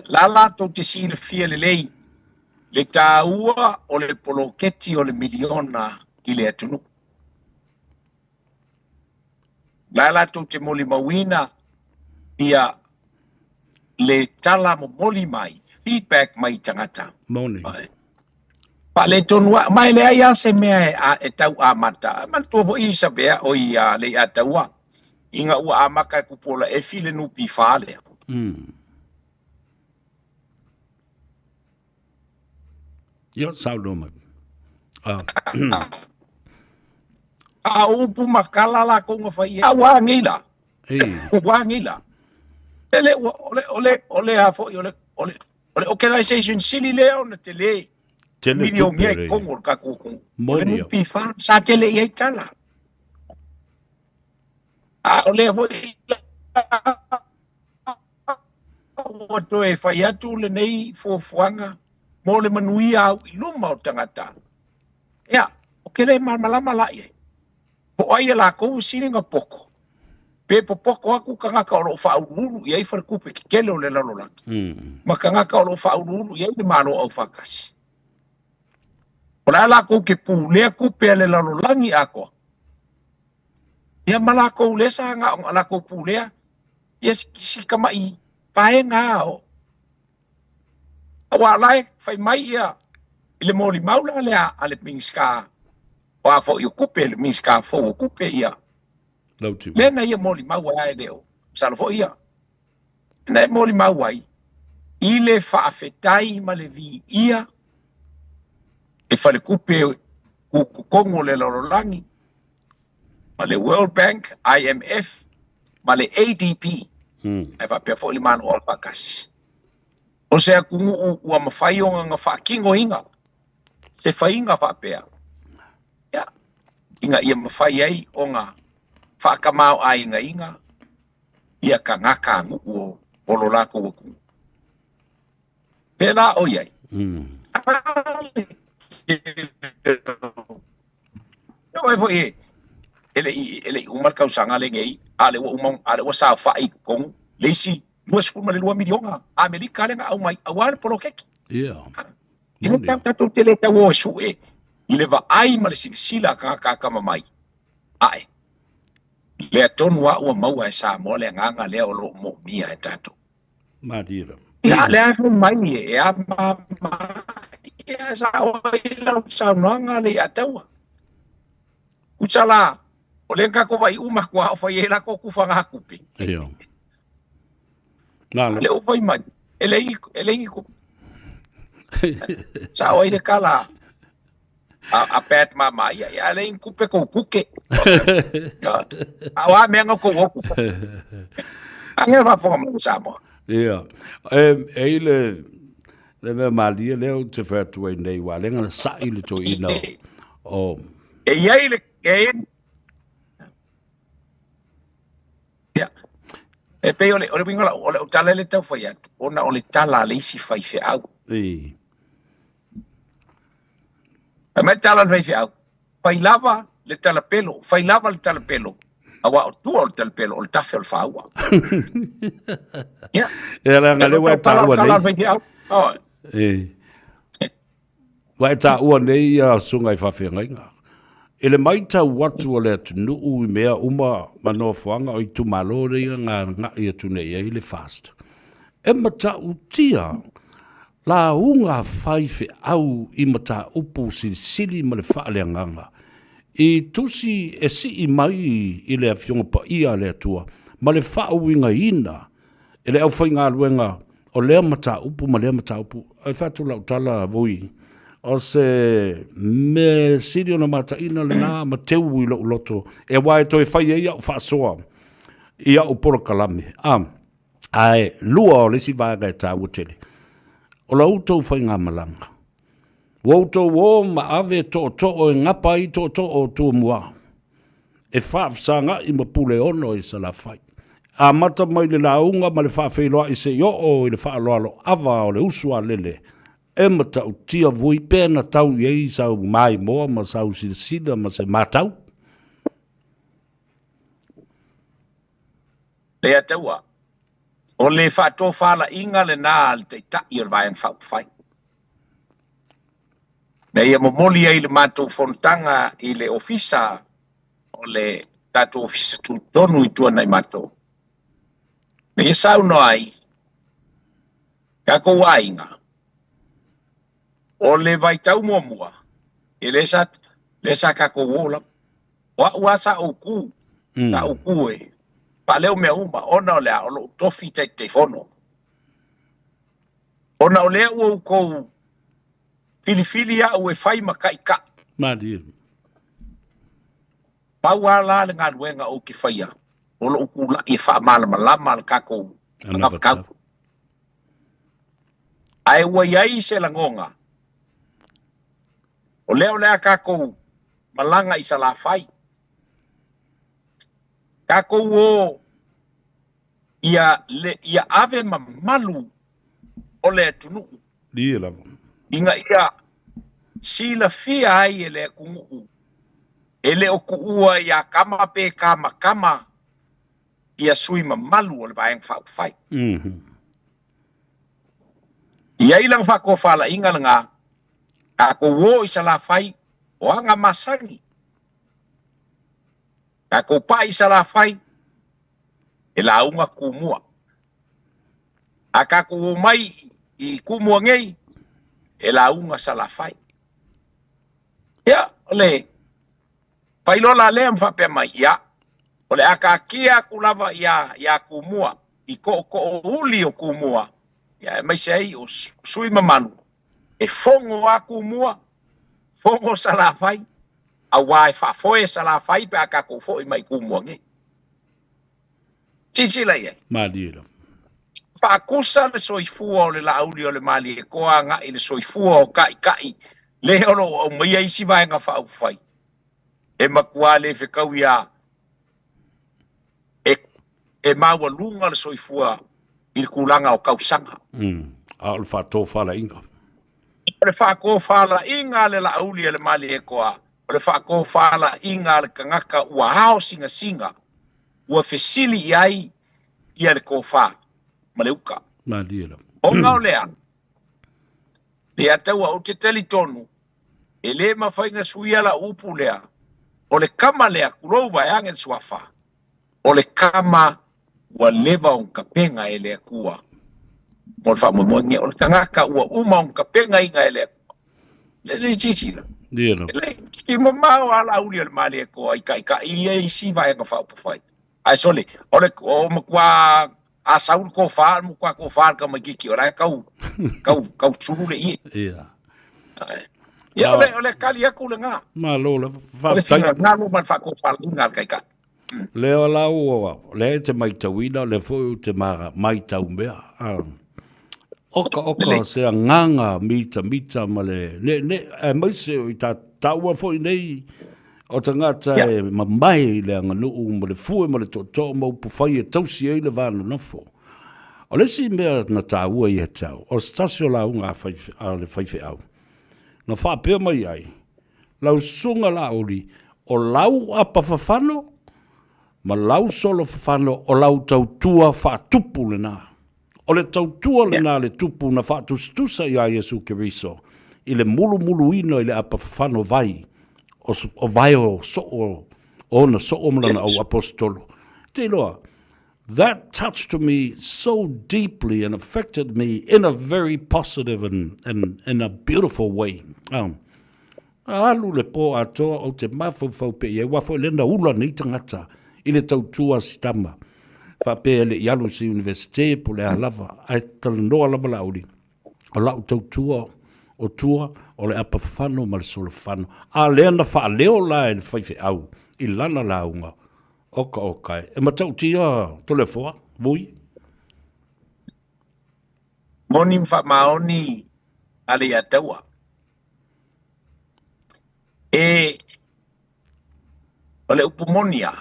La latou te silafia lelei le taua o le poloketi o le miliona i le atunuu. La latou te molimauina ia le tala momoli mai, feedback mai tagata. Moni. Faaletonu lava, ma e leai lava se mea e tau amata. Manatua foi i Savea, oi ia Leiataua, ina ua amata e Kupuola Efi le NPF lea. Ia, saunoa mai. A o upu ma kala lakou na fai ai. A ua agei la. Ua agei la. Ele ua, o le, o le, o le a foi, o le, o le, o le organization sili lea ona tele. Tele Milionia tupe i totonu o le tatou atunuu. Moni. O le NPF, sa tele i ai tala. A o lea foi ua toe fai atu lenei fuafuaga mo le manuia au i luma o tagata. Ia, ou te le malamalama la i ai. Po o ai e lakou e sili ona poto, pe popoto atu tagata o lo o faauluulu i ai faletupe tetele o le lalolagi, ma tagata o lo o faauluulu i ai le Malo Aufaatasi. O le a lakou te pulea tupe a le lalolagi atoa, ia ma lakou lea sa na ona lakou pulea ia si tama'i vaega o aua la e fai mai ia i le molimau la lea a le Minisita o a foi o tupe, le Minisita fou o tupe ia lea na ia molimau ai e le o masalo foi ia na e molimau ai i le faafetai ma le viia e faletupe tutotonu o le lalolagi ma le World Bank, IMF ma le ADB, ae faapea foi le Malo Aufaatasi. O se atunuu ua mafai ona na faatinoina se faiga faapea, ia, ina ia mafai ai ona faatamaoaigaina ia tagata nuu o lo latou atunuu. Pēlā o i ai. Ia foi e le i uma le tausaga lenei, a le ua uma, a le ua saofai i totonu le isi $22 miliona Amerika lea na aumai aua le poloketi. Ia. E le tatou te le tau o e sue i le vaai ma le silasila a tagata atamamai. Ae, lea tonu lava ua maua e Samoa le agaga lea o lo o moomia e tatou. Malie lava. Ia, lea e mai e a ma ia sa o i lau saunoaga le ia taua. Usa la, o lea kako vai uma kua o fai e la ko kufa ngā kupe. Ia. Nā Le o fai mai, e le i kupe. Sa o i le kala a pet mama ia, ia le i kupe ko kuke. A wa mea ngā ko oku. A hea whafonga mai Samoa. Ia. E i le mea malie lea ou te whai atu ai nei, wa lenga na sa'i le toeaina o. E iai le... E ia. E pei o le uiga o lau tala le tau fai atu, ona o le tala a le isi faifeau. I. Fai mai le tala a le faifeau, fai lava le talapelo, fai lava le talapelo, aua o tua o le talapelo, o le tafe o le whaua. Ia. E leaga lea ua e taua nei. E. Ua e taua nei ia susuga i faafeagaiga. I le matau atu o le atunuu i mea uma ma nofoaga o itumalo lea na agai atu nei i ai le FAST, e matautia lauga faifeau i mataupu silisili ma le faaleagaga i tusi e sii mai i le Afioga Paia a le Atua ma le faauigaina e le aufaigaluega o lea mataupu ma lea mataupu. E fai atu lau tala Vui, o se mea sili ona mataina lena ma teu i lou loto, e aua e toe fai ai au faasoa i au polokalame. Ae lua o le isi vaega e taua tele, o la outou faigamalaga, ua outou o ma ave tootoo e gapa ai tootoo o Tumua, e faafesagai ma Puleono i Salafai. Amata mai le lauga ma le faafeiloai seia oo i le faaaloaloava o le uso a lele, e matautia Vui pe na tau i ai sau maimoa ma sau silasila ma se matau. Leiataua, o le faatofalaiga lena a le Taitai o le Vaega Faaupufai. Na ia momoli ai le matou fonotaga i le ofisa o le tatou ofisa tutotonu i tua nai matou. Na ia saunoa ai, tatou aiga, o le vaitau muamua, e le sa, le sa tatou o lava. O au lava sa ou ku, sa ou ku e faaleo mea uma, ona o le a, o lou tofi Taitaifono. Ona o lea ua outou filifili au e fai ma taitai. Malie. Pau lava la le galuega ou te faia, o lou tulai e faamalamalama le tatou anavatau. Ae ua i ai se lagona, o lea o le a tatou malaga i Salafai. Tatou o ia, le, ia ave mamalu o le atunuu. Ia lava. Ina ia silafia ai e le atunuu, e le o tuua ia kama pe kama kama ia sui mamalu o le Vaega Faaupufai. I ai lana faatofalaiga lena, tatou o i Salafai o aga masani. Tatou pai i Salafai, e lauga Tumua. A tatou o mai i Tumua nei, e lauga Salafai. Ia, o le failola lea ma faapea mai, ia, o le a taatia atu lava ia Tumua, i tootoo uli o Tumua, ia, aemaise ai o sui mamalu, e fono a Tumua, fono Salafai, aua e faafoe Salafai pe a tatou foi mai Tumua nei. Silasila i ai. Malie lava. Faatusa le soifua o le Laauli o le Malietoa agai i le soifua o Taitai lea o lo o aumaia isi Vaega Faaupufai e matua le fetaui a e maualuga le soifua i le tulaga o tausaga. A o le faatofalaiga. O le faatofalaiga a le Laauli a le Malietoa, o le faatofalaiga a le tagata ua ao sinasina, ua fesili i ai ia le tofa ma le uta. Malie lava. Ona o lea, le ataua ou te talitonu, e le mafai na suia lau upu lea, o le kama lea, tulou vaeane le suafa, o le kama ua leva ona tapena e le Atua mo le faamoemoe. O le tagata ua uma ona tapenaina e le Atua. Le se silasila. Ia lava. E le ki mamao a Laauli o le Malietoa i taitai ia isi Vaega Faaupufai. Ae sole, o le o matua a sau le tofa, o le matua tofa a le tamaitiiti, o la e tau, tau, tau sulu le ie. Ia. Ia, o le tali atu lena. Malo lava. O le Faafetai. finagalo ma le faatofalaiga a le Taitai. Lea o la ua, lea e te maitauina, lea foi ou te maitau mea. Oka oka se agaga mitamita ma le ne ne aemaise o i taua foi nei o tagata e mamae i le aganuu ma le fue ma le tootoo ma upufai e tausi ai le va nonofo. O le isi mea na taua ia te au, o se tasi o lauga a le faifeau, na faapea mai ai, Lau Susuga Laauli, o lau apa fafano ma lau solo fafano o lau tautua faatupu lena. O le tautua lena a le tupu na faatusatusa iā Iesu Keriso i le mulumuluina i le apa fafano vai o vae o soo o ona soo ma lana au aposetolo. Te iloa, that touched me so deeply and affected me in a very positive and, and in a beautiful way. Alu le pō atoa ou te mafaufau pea i ai, aua foi lea na ula nei tagata i le tautua a si tama, faapea e le i alu i se Universite po o le a lava, ae talanoa lava Laauli, o lau tautua o tua o le apa fafano ma le solo fafano. A lea na faaleo la e le faifeau i lana lauga, oka oka e, e matautia Toleafoa, Vui. Moni ma faamaoni a le Iataua. E, o le upu moni a,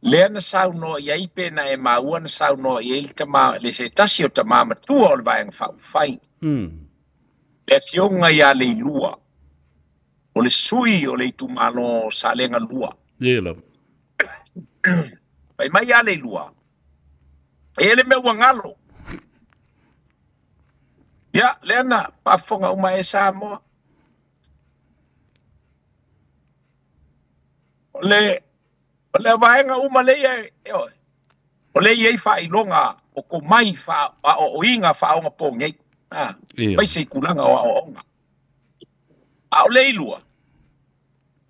lea na saunoa i ai pe na e maua na saunoa i ai le tama, le se tasi o tama matua o le Vaega Faaupufai. Le afioga ia Leilua, o le sui o le itumalo o Salega 2. Ia lava. Fai mai ia Leilua, e i ai le mea ua galo. Ia, lea na faafofoga uma e Samoa. O le, o le vaega uma leia e oe, o le i ai faailoga o komai faaoaoina faaonapogei. Ah, Ia. mai se i tulaga o aoaoga. A o le ilua,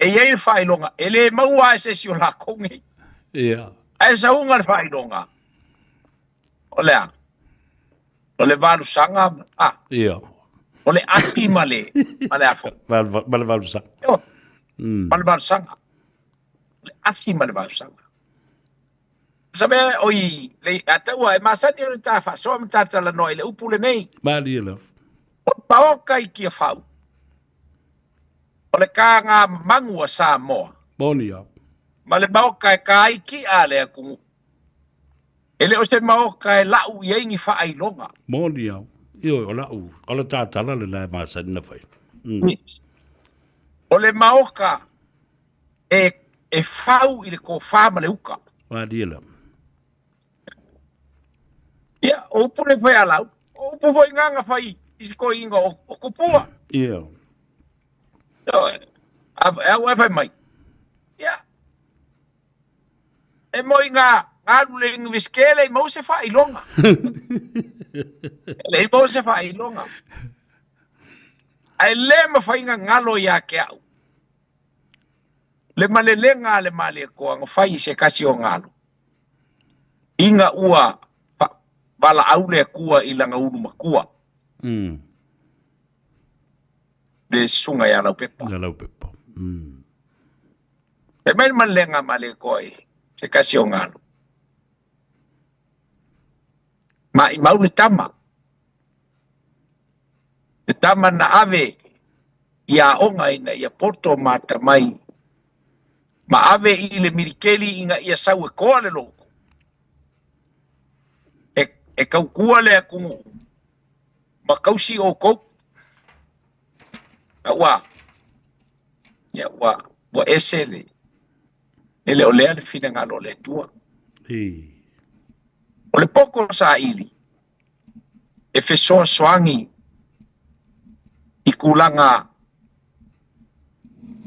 e i ai le faailoga, e le maua e se isi o lakou nei. Ia. Ae sauga le faailoga, o le a? O le valusaga, a? Ia. O le asi ma le, ma le afo. Ma le valusaga. Io, ma le valusaga. O le asi ma le valusaga. Sabe, oi, le, ataua, e masani o le ta faasoa ma ta talanoa i le upu lenei. Malie lava. O le paoka i Tiafau, o le kāgā magu a Samoa. Moni lava. Ma le maoka e ka ai ki'a a le atunuu. E le o se maoka e la'u i ai ni faailoga. Moni lava. Ioe, o la'u, o le tatala lena e masani na fai. O le maoka e, e fau i le tofa ma le uta. Malie lava. Ia, o upu nei fai a lau, o upu foi ngā na fai i se toeaina o, o Tupua. Ia. Ioe, a, e au e fai mai. Ia, e moi ngā, ngā alu le Universite e leai maua se faailoga. E leai maua se faailoga. Ae le mafai na galo ia te au le malelega a le Malietoa na fai i se tasi o galo, ina ua valaau le Atua i lana ulu matua, le susuga ia Laupepa. Ia Laupepa. Fai mai le malelega a Malietoa i se tasi o galo. Maimau le tama. Le tama na ave i aoga ina ia poto ma atamai ma ave i le milikeli ina ia sau e koa le lotu. E, e taukua le atunuu ma tausi outou. A ua, ia ua, ua ese le, e le o lea le finagalo o le Atua. O le poko saili e fesoasoani i tulaga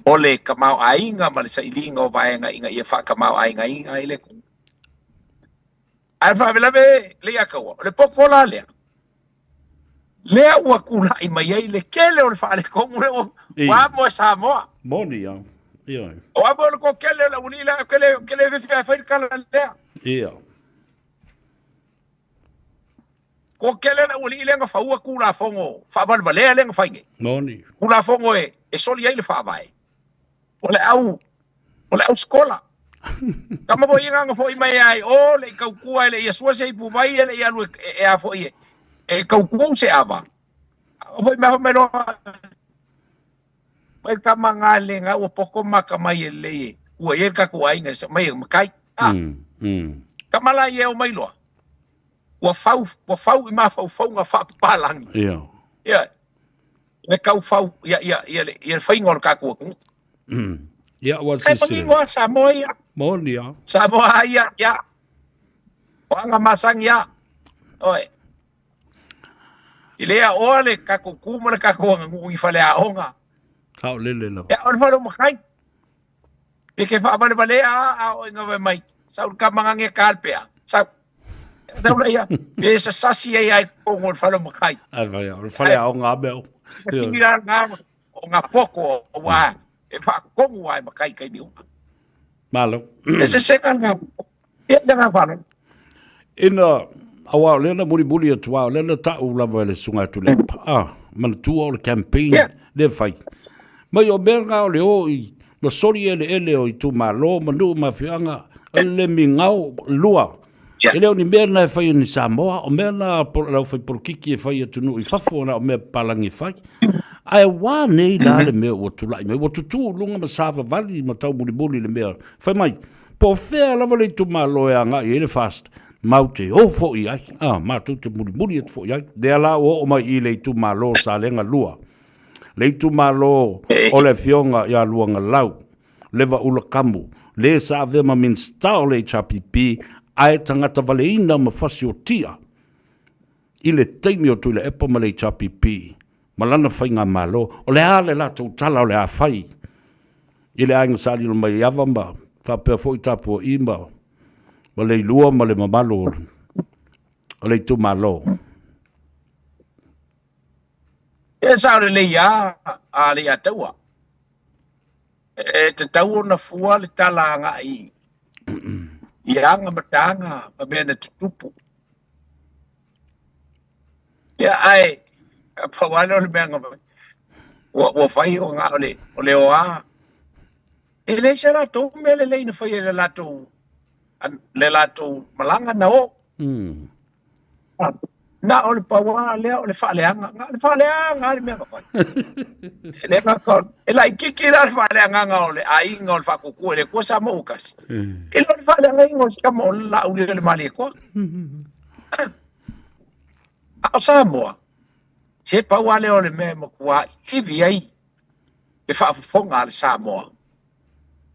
o le tamaoaiga ma le sailiga o vaega ina ia faatamaoaigaina ai le atunuu. Ae faalavelave Leiataua, o le poko la lea, lea ua tulai mai ai le tele o le faaletonu lea ua amo e Samoa. Moni lava. Ioe. Ua amo e le toatele o le aualii lea, ou te le fefe e fai le tala lea. Ia. Toatele le aualii lea na faua Tulafono faavalevalea lea na fai nei. Moni. Tulafono e soli ai le Faavae. O le au, o le au sikola. Tama foi ia na foi mai ai o le i taukua e le i asua se ipu vai e le i alu e a foi e e tauku se ava. O foi mai mai loa mai tama ngā le ngā ua poko maka mai e le e ua i e tatou aiga sa mai e makai. Ah. Tama la i e o mai loa. Ua fau, ua fau i mafaufauga faapapalangi. Ia. Ia, le tau fau, ia, ia, ia, le, ia le faiga o le tatou atunuu. Ia, ua Ai silasila. manino lava Samoa ia. Moni lava. Samoa lava ia, ia. O aga masani lava. Oi. I le aoa le tatou tu ma le tatou aganuu i faleaoga. Saolele lava. Ia, o le fale o matai. Pe ke faavalevalea a a o inga mai. Sau le tama ngange ka le pea. Sau. Sau la ia. Pe sasasi ai ai totonu o le fale o matai. Ai vai, o le faleaoga a mea o. Sini la ngā o ngā poko o wā e whaakonu ai makai kai miunga. Malo. E se senga ngā. Ia ngā whano. Ina, aua o lea na mulimuli atu lava, o lea na ta'u lava e le Susuga ia Tuilaepa, a, manatua o le campaign lea e fai. Mai o mea na o le o i ma soli eleele o itumalo ma nuu ma afioaga, o le migao lua. E le o ni mea na e fai e ni Samoa, o mea na a le aufaipolokiki e fai i atunuu i fafo, na o mea papalagi e fai. Ae ua nei la le mea ua tulai mai, ua tutū i luga ma savavali ma taumulimuli le mea. Fai mai, Po o fea lava le itumalo e agai ai le FAST, matou te o foi i ai, a, matou te mulimuli atu foi i ai. Lea la ua oo mai i le itumalo o Salega 2, le itumalo o le Afioga ia Luagalau, Levaula Kamu, le sa avea ma Minisita o le HRPP, ae tagata valeina ma fasiotia i le taimi o Tuilaepa ma le HRPP ma lana faigamalo. O le a le latou tala o le a fai i le aiga sa lilo mai ava ma faapea foi Tapua'i ma Leilua ma le mamalu o le itumalo. E sao lelei lava a Leiataua. E tatau ona fua le tala agai i aga ma taga ma mea na tutupu. Ia, ae pau lava lea o le mea na ua fai o na o le, o le oa. E leai se latou mea lelei na fai e le latou, le latou malaga na o. Na o le pau lava lea o le faaleaga, na o le faaleaga lava le mea na fai. E le gata, e laitiiti la le faaleagaga o le aiga o le Faatuatua i le Atua Samoa ua tasi, i lo le faaleagaina o si tama o le Laauli o le Malietoa. A o Samoa, se pau lava lea o le mea e matua ivi ai le faafofoga a le Samoa,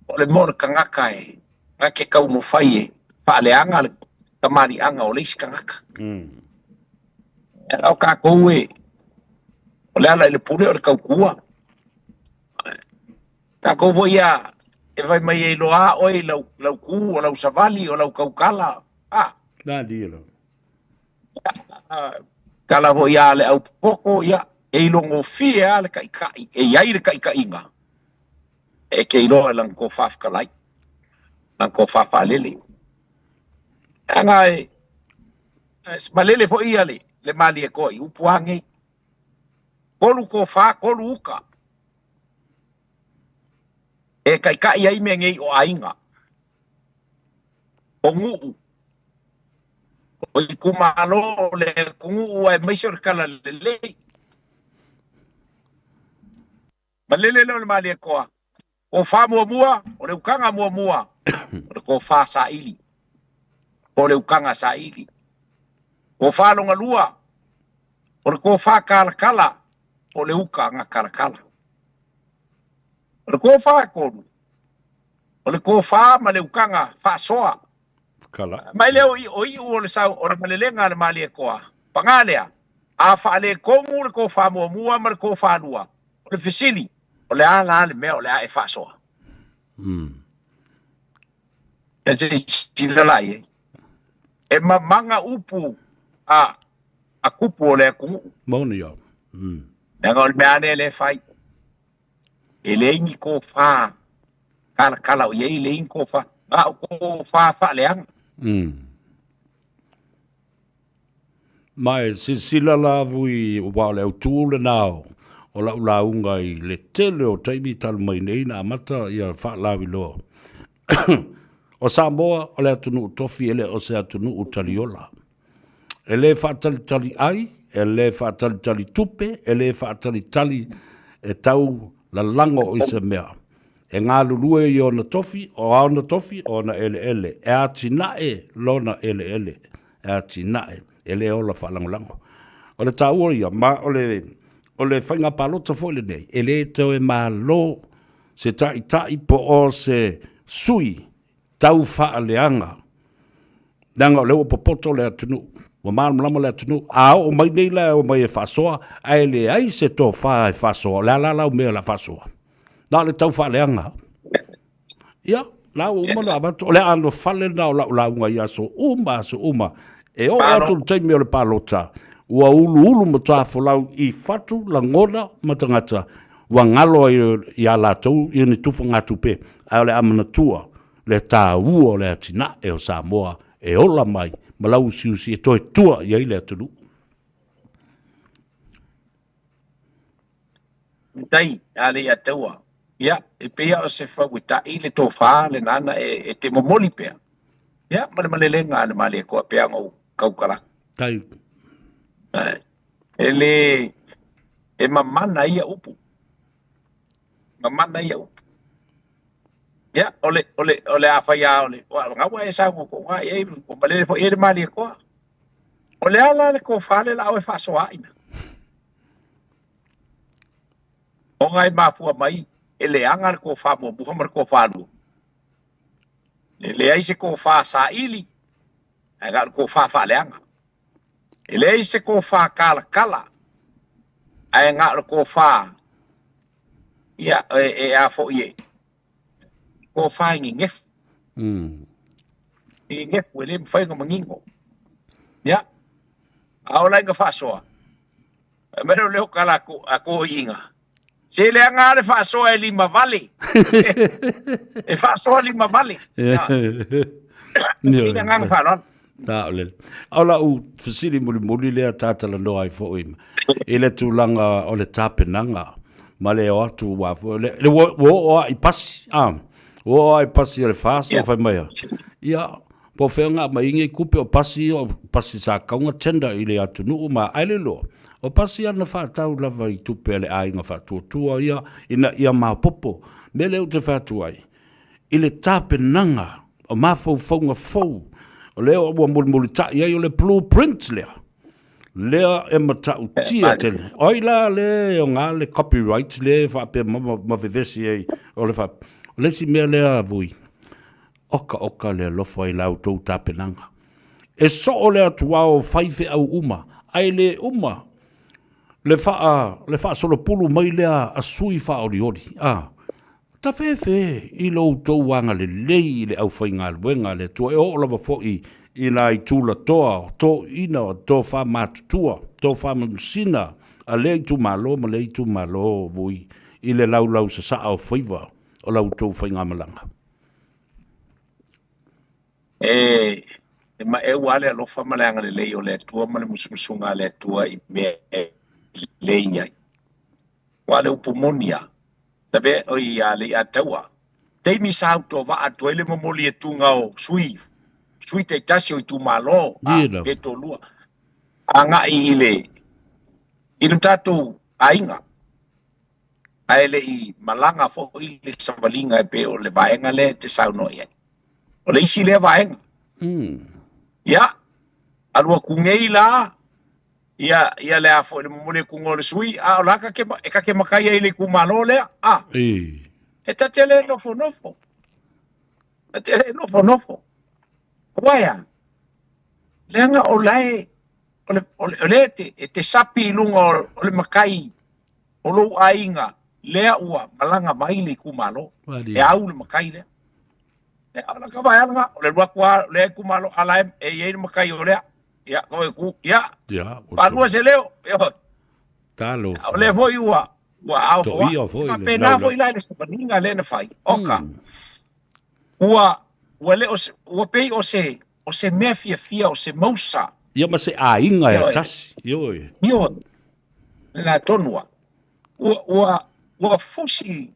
o le mea o le tagata e na te taumafai e faaleaga le tamaliiaga o le isi tagata. E o tatou e, o le ala i le pule o le tautua. Tatou foi ia e fai mai e iloa oe i lau, lau ku, o lau savali, o lau taukala. Ah. Nā dilo. Tala foi a le au poko, ia, e ilogofie lava le taʻitaʻi, e i ai le taʻitaʻiga, e te iloa e lana tofa fetalai, lana tofa faalele. Leaga e malele foi ia le, le Malietoa i upu lava nei. Tolu tofa, tolu uta. E taʻitaʻi ai mea nei o aiga, o nuu. O itumalo o le atunuu aemaise o le talalelei. Malele lea o le Malietoa. Tofa muamua, o le utaga muamua, o le tofa saili, po o le utaga saili. Tofa lona lua, o le tofa talatala, po o le utaga talatala. O le tofa e tolu, o le tofa ma le utaga faasoa. Ma e le o iu o le sau o le malelega a le Malietoa, paga lea, a faaletonu le tofa muamua ma le tofa lua, o le fesili, o le a la le mea o le a e faasoa? E se i silasila la i ai. E mamaga upu a tupu o le atunuu. Moni ia. Leaga o le mea lava lea lea e fai. E leai ni tofa talatala o i ai, leai ni tofa, na o tofa faaleaga. Ma e silasila la vui, aua o le autu lena o lau lauga i le tele o taimi talu mai nei na amata ia faalauiloa. O Samoa o le atunuu tofi e le o se atunuu taliola. E le faatalitali ai, e le faatalitali tupe, e le faatalitali e tau lalago i se mea. E galulue i ona tofi, o a ona tofi, o ona eleele. E atinae lona eleele, e atinae, e le ola faalagolago. O le taua ia, ma o le, o le faiga palota foi lenei, e le toe malo se taitai po o se sui tau faaleaga, leaga o lea ua popoto le atunuu, ua malamalama le atunuu. A oo mai nei la e omai e faasoa, ae leai se tofa e faasoa, o le a la lau mea o le a faasoa? Na o le tau faaleaga. Ia, la ua uma ona avatu, o le anofale lena o lau lauga i aso uma, aso uma. E oo atu i le taimi o le palota, ua uluulu matafolau i fatu, lagona ma tagata, ua galo ai ia latou ia ni tufagatupe, ae o le a manatua le taua o le atinae o Samoa e ola mai ma lauusiusi e toe tua i ai le atunuu. Tai a le ia taua. Ia, e pei o se fau e ta'i le tofa le nana e te momoli pea. Ia, ma le malelega a le Malietoa pea ona ou tautala. Tai. E le, e mamana ia upu. Mamana ia upu. Ia, o le, o le, o le a fai a o le, o gaua e saunoa toga i ai, ua malele foi i ai le Malietoa. O le a la le tofa le la oe faasoaina? Ona e mafua mai e leaga le tofa muamua ma le tofa lua. E leai se tofa saili, ae na o le tofa faaleaga. E leai se tofa talatala, ae na o le tofa ia, e a foi e tofa e nenefu. E nenefu, e le mafai ona manino. Ia, a o la ina faasoa, e mai lea o tala a toeaiina, se leaga lava le faasoa e lima vale. E faasoa lima vale. I le agaga faaaloalo. Saolele. O lau fesili mulimuli lea ta talanoa ai foi i le tulaga o le tapenaga ma le o atu ua foi le, le ua, ua oo lava i pasi, a, ua oo lava i pasi o le FAST ua fai mai a, ia, po o fea na aumai nei tupe o pasi, o pasi sa tatau ona tender i le atunuu ma ai le iloa, o pasi ana faatau lava i tupe a le aiga faatuatua ia ina ia maopoopo. Mea lea ou te fai atu ai, i le tapenaga o mafaufauga fou, o lea ua mulimulitai ai o le blueprint lea, lea e matautia tele. O ai la le e oga le copyright lea e faapea ma vevesi ai o le faapea. O le isi mea lea Vui, oka oka le alofa i la outou tapenaga. E soo le atuao o faifeau uma, ae le uma le faa, le faasolopulu mai lea a sui faaolioli. A, tafefe i lo outou agalelei i le aufaigaluega a le Atua, e oo lava foi i nai tulatoa o toeaiina o tofa matutua, tofa manusina a lea itumalo ma lea itumalo Vui i le laulau sasaa o faiva o la outou faigamalaga. E maeu lava le alofa ma le agalelei o le Atua ma le musumusuga a le Atua i mea e lelei ai. Aua o le upu moni lava, lavea oi a le i ataua, taimi sa autovaa atu ai le momoli atuga o sui sui taitasi o itumalo, a, pe toalua, agai i le i lo tatou aiga, ae le i malaga foi le savaliga e pei o le vaega lea e te saunoa i ai. O le isi lea vaega. Ia, alu atu nei la, ia, ia le a foi le momoli atuga o le sui, a o la ka te, e ka te matai ai i le itumalo lea, a. E ta te le nofonofo. E ta te le nofonofo. Aua e a? Leaga o la e, o le, o le, o lea e te, e te sapi i luga o, o le matai o lou aiga lea ua malaga mai le itumalo. E au le matai lea. E o la ka vaeala nga, o le alu atu lava o lea itumalo, a la e i ai le matai o lea. Ia, ka vai ku, ia. Ia, Faalua se leo. Ioe. Talofa. O lea foi ua ua ao Toia foi le Faapena foi la i le savaliga lea na fai. Oka. Ua ua le o se, ua pei o se o se mea fiafia o se mausa. Ia ma se aiga e tasi. Ioe. Ioe. Lena tonu lava. Ua ua ua fusi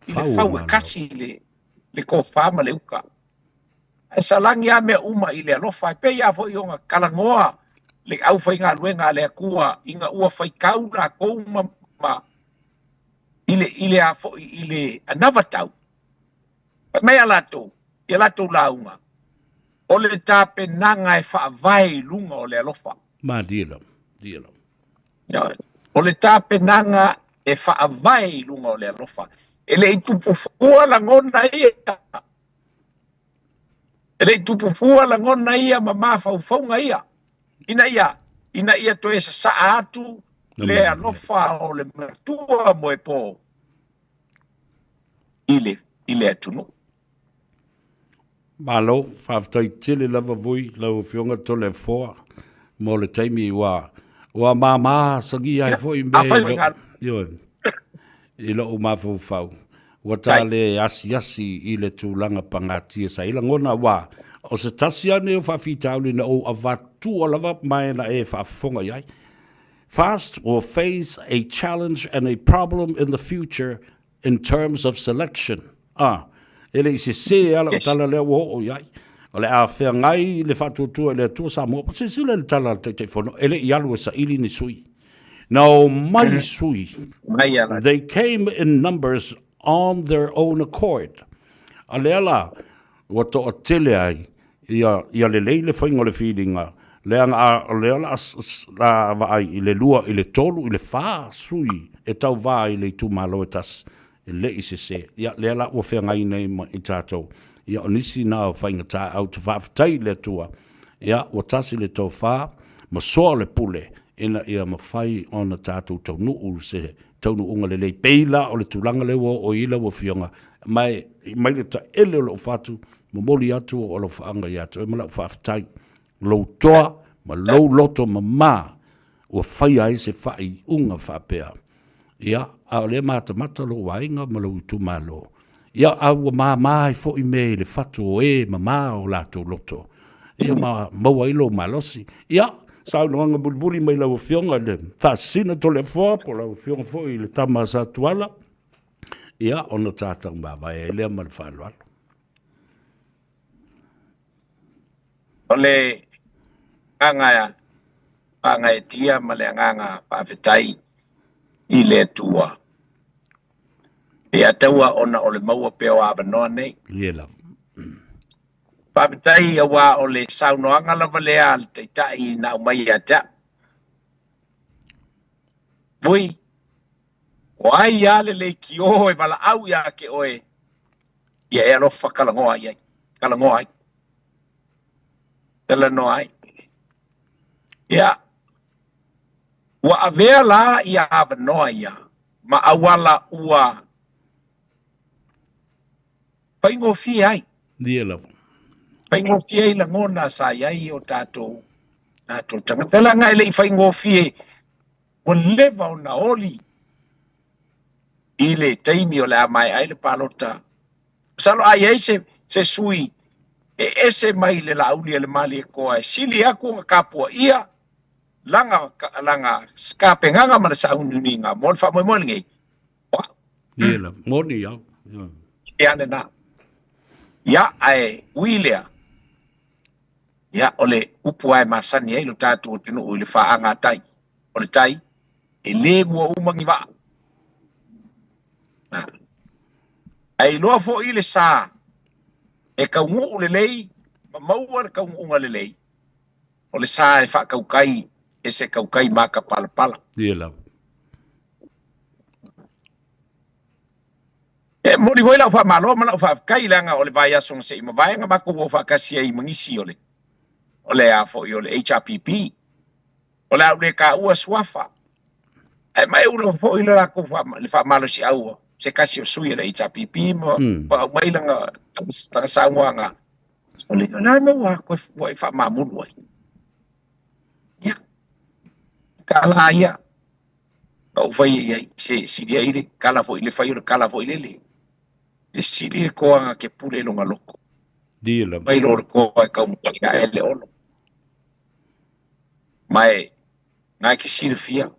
i le fau e kasi le le tofa ma le uta. Ae salagi lava mea uma i le alofa. E pei lava foi ona talanoa le aufaigaluega a le Atua ina ua faitau latou ma, ma i le, i le a foi i le anavatau. Fai mai a latou, i a latou lauga, o le tapenaga e faavae i luga o le alofa. Malie lava, malie lava. O le tapenaga e faavae i luga o le alofa. E le i tupu fua lagona ia. E le i tupu fua lagona ia ma mafaufauga ia. Ina ia, ina ia toe sasaa atu le alofa o le matua moepo i le, i le atunuu. Malo, faafetai tele lava voi lau Afioga Toleafoa mo le taimi ua ua mama sagia ai foi mea i lou, ioe, i lou mafaufau. Ua ta le asiasi i le tulaga pagatia sa i lagona aua o se tasi lava lenei o faafitauli na ou avatua lava ma e na e faafofoga i ai. Fast will face a challenge and a problem in the future in terms of selection, a, e le i sesē lava lau tala lea ua oo i ai. O le a feagai le faatuatua i le Atua Samoa. Silasila i le tala a le Taitaifono, e le i alu e saili ni sui. Na omai sui, they came in numbers on their own accord. A lea la, ua toatele ai ia, ia lelei le faiga o le filiga, leaga a, o lea o le a vaai i le lua, i le tolu, i le fa sui e tauva i le itumalo e tasi, e le i sese. Ia, lea la ua feagai nei ma i tatou. Ia, o nisi na o faigata, ae ou te faafetai i le Atua, ia, ua tasi le tofa ma soa le pule ina ia mafai ona tatou taunuu se taunuuga lelei. Pei la o le tulaga lea ua oo i ai lau Afioga, ma e mai le taele o lou fatu, momoli atu ou alofaaga ia te oe ma lau faafetai, lou toa ma lou loto mama ua faia ai se faaiuga faapea. Ia, a o lea e matamata lou aiga ma lou itumalo, ia, a ua mama ai foi mea i le fatu o e mama o latou loto, ia ma maua ai lou malosi. Ia, saunoaga mulimuli mai lau Afioga i le Faasisina Toleafoa po o lau Afioga foi i le tama a Satuala, ia, ona tatou mavae ai lea ma le faaaloalo. O le agaga faagaeetia ma le agaga faafetai i le Atua pe ataua ona o le maua pea o avanoa nei. Ie lava. Faafetai aua o le saunoaga lava lea a le Taitai na aumai ia te au. Vui, o ai lava le leitio e valaau ia te oe, ia e alofa talanoa i ai, talanoa ai. Talanoa ai. Ia, ua avea la ia avanoa ia ma auala ua faigofie ai. Ia lava. Faigofie ai lagona sa i ai o tatou, tatou tagata. Leaga e le i faigofie, ua leva ona oli i le taimi o le a maea ai le palota. Masalo a i ai se, se sui e ese mai le Laauli a le Malietoa e sili atu ona tapuaia lana, lana tapenaga ma le sauniuniga mo le faamoemoe lenei, o au. Ia lava, moni au. Ia lena. Ia, ae ui lea, Ia, o le upu lava e masani ai lo tatou atunuu i le faaagatai, o le tai, e le mua uma ni vaa. Ae iloa foi le sa e taunuu lelei ma maua le taunuuga lelei, o le sa e faatautai e se tautai matapalapala. Ia lava. E momoli foi lau faamalo ma lau faafetai leaga o le vaiaso na se i mavae na matou o faatasi ai ma nisi o le o le a foi o le HRPP. O le a ou le taua suafa, ae maeu lava foi le latou le faamalosiau o se tasi o sui o le HRPP ma aumai lana saunoaga. O le a maua atu ua e faamamulu ai. Ia, tala ia na ou faia i ai, se sili ai le kala foi le fai o le kala foi lele. E sili le toaga ke pule lona loto. Mai lo le toa e taumafai ae le ono. Ma e na e ke silafia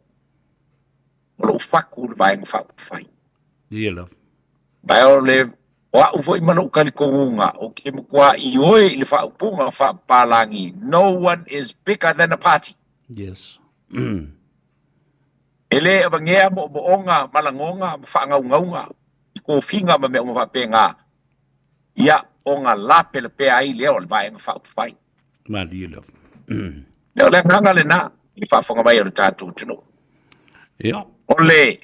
o lou fatu le vaega faaupufai. Ma o le o au foi ma lou talitonuga ou te matua ioe i le faaupuga faapapalagi, no one is bigger than a party. Yes. E le avagea moomooga ma lagoga ma faagaugauga i tofiga ma mea uma faapena, ia ona lapelapea ai lea o le vaega faaupufai. Malie lava. Ia, o le agaga lena i le faafofoga mai o le tatou atunuu. Ia. O le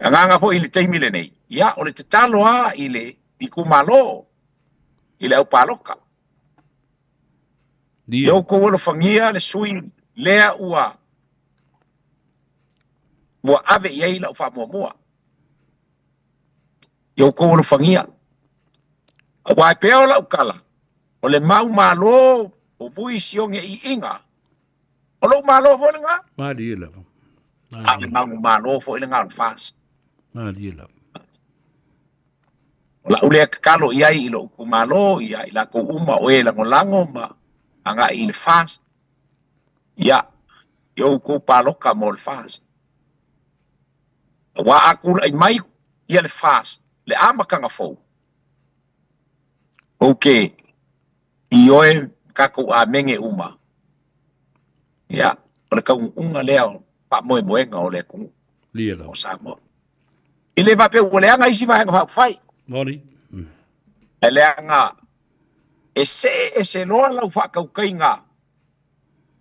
agaga foi i le taimi lenei, ia, o le tatalo lava i le itumalo, i le aupaloka. Ia outou alofagia le sui lea ua ua ave i ai lau faamuamua. Ia outou alofagia. Aua e pea o lau tala, o le mau malo o Vui Sioge Iiga, o lou malo foi lena. Malie lava. A o le mau malo foi lena o le FAST. Malie lava. O lau lea tatalo i ai i lou itumalo, ia i latou uma o e lagolago ma agai i le FAST, ia, ia outou paloka mo le FAST. Aua a tulai mai ia le FAST, le amataga fou, ou te ioe tatou amene uma, ia, o le taunuuga lea o faamoemoega o le atunuu o Samoa. E le faapea ua leaga isi vaega faaupufai. Moni. Ae leaga e see ese loa lau faatautaiga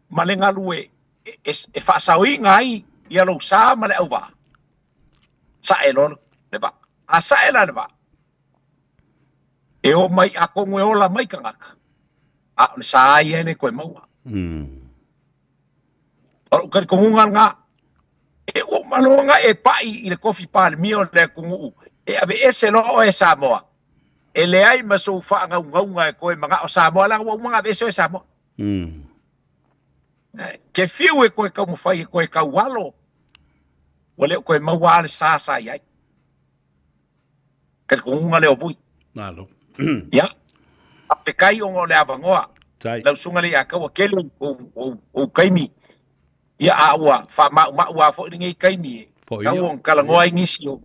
ma le galue e faasaoina ai ia lou sa ma le auvaa, sae loa le vaa. A sae la le vaa, e o mai atonu e ola mai tagata, a o le sa ia e le toe maua. O lou talitonuga lena, e uma loa ona e pai i le tofi Palemia o le atunuu, e aveese loa oe e Samoa, e leai ma sou faagaugauga e toe manao Samoa, leaga ua uma ona aveese oe e Samoa. Ke fiu e toe taumafai e toe taualo, ua le o toe maua lava le sa sa i ai. Talitonuga lea o Vui. Malo. Ia, faafetai ona o le avanoa. Lau susuga Leiataua, tele ou taimi, ia a ua faamaumau lava foi lenei taimi e tau ona talanoa ai nisi o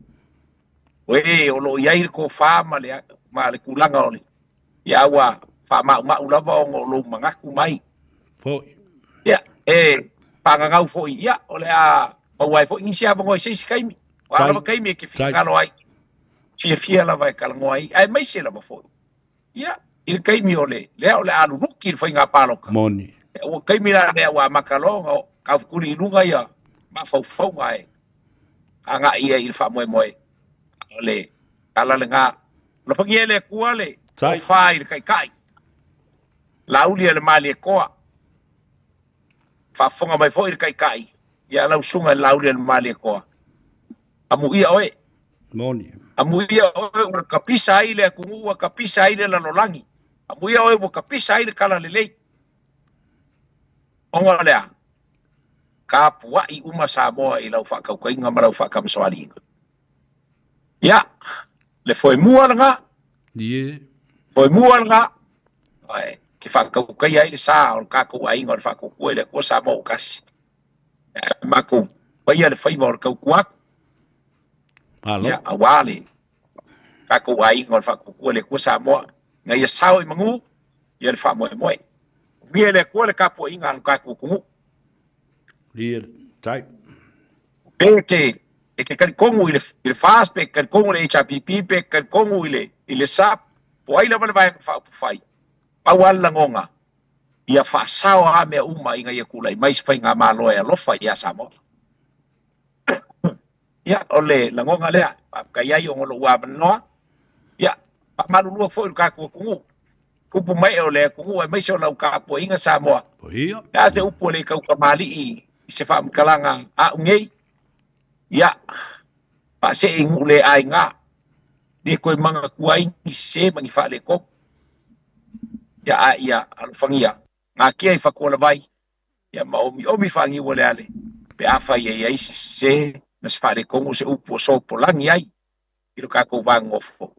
e o lo o i ai le tofa ma le, ma le tulaga o le, ia a ua faamaumau lava ona o lou manatu mai. Foi. Ia, e faagagau foi, ia, o le a maua ai foi nisi avanoa i se isi taimi. O a lava taimi e te finagalo ai, fiafia lava e talanoa ai, aemaise lava foi, ia, i le taimi o le, lea o le a luluki le faiga palota. Moni. Ua taimi la lea ua amata loa ona taufetuli i luga ia mafaufauga e agai ai i le faamoemoe. O le tala lena. Alofagia e le Atua le tofa i le Taitai, Laauli a le Malietoa. Faafofoga mai foi le Taitai ia lau susuga i le Laauli a le Malietoa. Amuia oe. Moni. Amuia oe ua tapisa ai le atunuu, ua tapisa ai le lalolagi. Amuia oe ua tapisa ai le talalelei. Ona o le a? Tapuai uma Samoa i lau faatautaiga ma lau faatamasoaliiga. Ia, le foemua lena. Ie. Foemua lena. Ae, ke faatautaia ai le sa o le tatou aiga o le Faatuatua i le Atua Samoa ua tasi. Ae matou faia le faiva o le tautua atu. Malo. Ia, aua le tatou aiga o le Faatuatua i le Atua Samoa, ina ia sao i manu ia le faamoemoe. Manuia e le Atua le tapuaiga a lo tatou atunuu. Lia tai. Pe e te e te talitonu i le i le FAST, pe e te talitonu i le HRPP, pe e te talitonu i le i le SUP, po o ai lava le Vaega Faaupufai, pau lava le lagona, ia faasao lava mea uma ina ia tulai mai se faigamalo e alofa ia Samoa. Ia, o le lagona lea, faafetai ai ona o lou avanoa. Ia, faamalulua foi i lo tatou atunuu, tupu mae o le atunuu aemaise o lau tapuaiga Samoa. Ia. E a se upu e le tautamalii i se faamatalaga a au nei? Ia, faasee i nuu le aiga, le toe manatua ai ni sese ma ni faaletonu. Ia, a ia alofagia, natia i fatualavai, ia ma omiomi faaniualeale pe afai e i ai se sese ma se faaletonu o se upu o sopolagi ai i lo tatou va nonofo.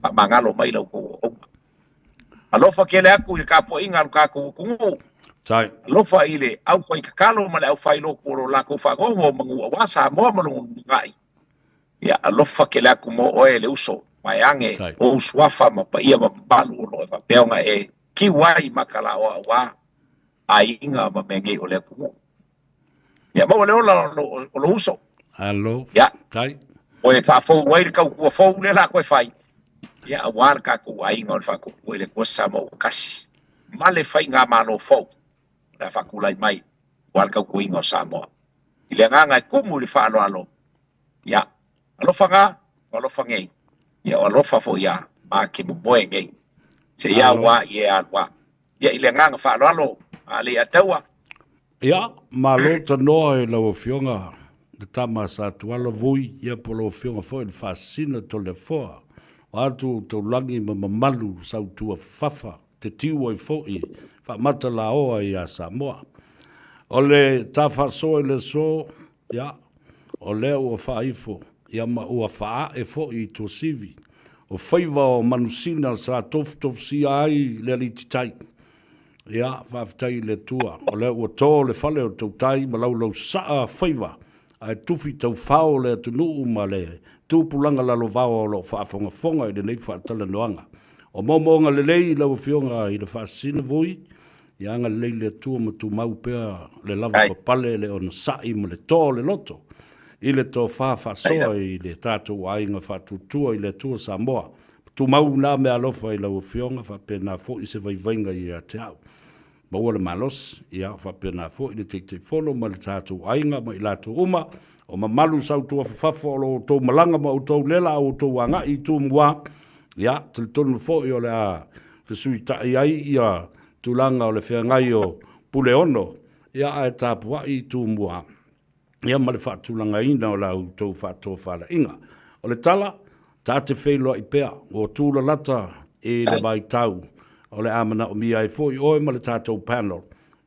Faamagalo mai la outou auauna. Alofa tele atu i le tapuaiga a lo tatou atunuu. Tai. Alofa i le aufaitatalo ma le aufailotu o lo latou fagogo manu aua Samoa ma lona lumanai. Ia alofa tele atu mo oe le uso vaeane ou suafa ma paia ma mamalu o lo o e faapea ona e kiu ai makalaoa aua aiga ma mea nei o le atunuu. Ia maua le ola o lou uso. Alo, Ia, tai. O e faafou ai le tautua fou lea la koe fai. Ia, aua le tatou aiga o le faatuatua i le Atua Samoa ua tasi ma le faigamalo fou o le a faatulai mai aua le tautuaina o Samoa. I le agaga e tumu i le faaaloalo, ia, alofa na, o alofa nei, ia o alofa foi ia ma ke momoe nei. Se ia ua i e alua. Ia, i le agaga faaaloalo, a Leiataua. Ia, malo tanoa i lau Afioga le tama sa Tuala Vui, ia po o lau Afioga foi le Faasisina Toleafoa. O atu ou taulagi ma mamalu sautua fafafa te tiu ai foi faamata laoa ia Samoa. O le ta faasoa i le aso, ia, o lea ua faaifo, ia ma ua faaee foi i Tuasivi, o faiva o manusina sa tofutofusia ai le alititai. Ia, faafetai i le Atua, o lea ua to le fale o tautai ma laulausaa faiva, ae tufi taufao le atunuu ma le tupulaga lalovaoa o lo o faafogafoga i lenei faatalanoaga. O moomooga lelei i lau Afioga i le Faasisina Vui, ia agalelei le Atua ma tumau pea le lavapapale, le onosai ma le toa o le loto i le tofa faasoa i le tatou aiga faatuatua i le Atua Samoa. Tumau na meaalofa i lau Afioga, faapena foi se vaivaiga ia te au. Maua le malosi, ia faapena foi le Taitaifono ma le tatou aiga ma i latou uma o mamalu sautuafafafo o lo outou malaga ma outou lela a outou agai i Tumua, ia talitonu foi o le a fesuitai ai ia tulaga o le feagai o Puleono, ia ae tapuai i Tumua. ia ma le faatulagaina o la outou faatofalaiga. O le tala, ta te feiloai pea, ua tulalata i le vaitau o le a manaomia ai foi oe ma le tatou panel,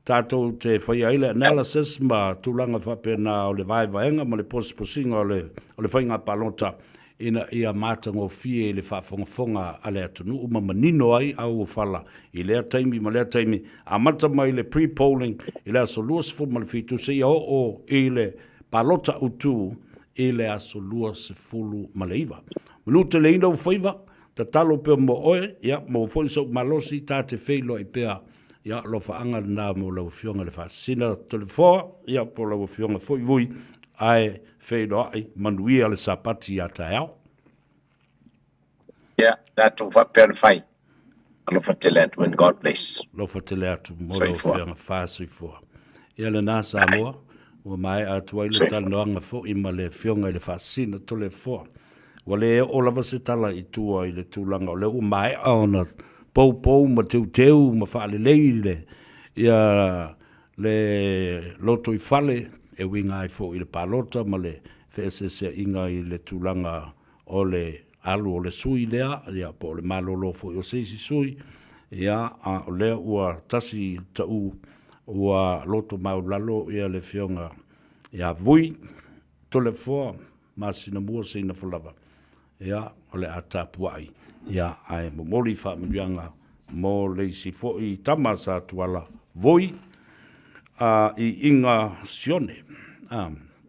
tatou te faia ai le analysis ma tulaga faapena o le vaevaega ma le posiposiga o le, o le faiga palota ina ia matagofie i le faafogafoga a le atunuu ma manino ai auofala i lea taimi ma lea taimi, amata mai le pre-polling i le aso 27 seia oo i le palota autu i le aso 29. Manu teleina ou faiva, tatalo pea mo oe, ia, maua foi sou malosi, ta te feiloai pea, ia, alofaaga lena mo lau Afioga i le Faasisina Toleafoa, ia, po o lau Afioga foi Vui, ae Feiloai manuia le Sapati ia taeao. Ia, tatou faapea ona fai. Alofa tele atu and God bless. Alofa tele atu mo lau Afioga fa soifua. Ia lena Samoa, ua maea atu ai le talanoaga foi ma le Afioga i le Faasisina Toleafoa. Ua le oo lava se tala i tua i le tulaga o lea ua maea ona poupou ma teuteu ma faalelei le ia le lotoifale e uiga ai foi i le palota ma le feeseeseaiga i le tulaga o le alu o le sui lea, ia, po o le malolo foi o se isi sui, ia, a o lea ua tasi taʻu ua loto maulalo ia le Afioga ia Vui Toleafoa masina mua Seinafalava, ia, o le a tapuai, ia, ae momoli faamanuiaga mo le isi foi tama sa Tuala Voi, a, i Iga Sione. A.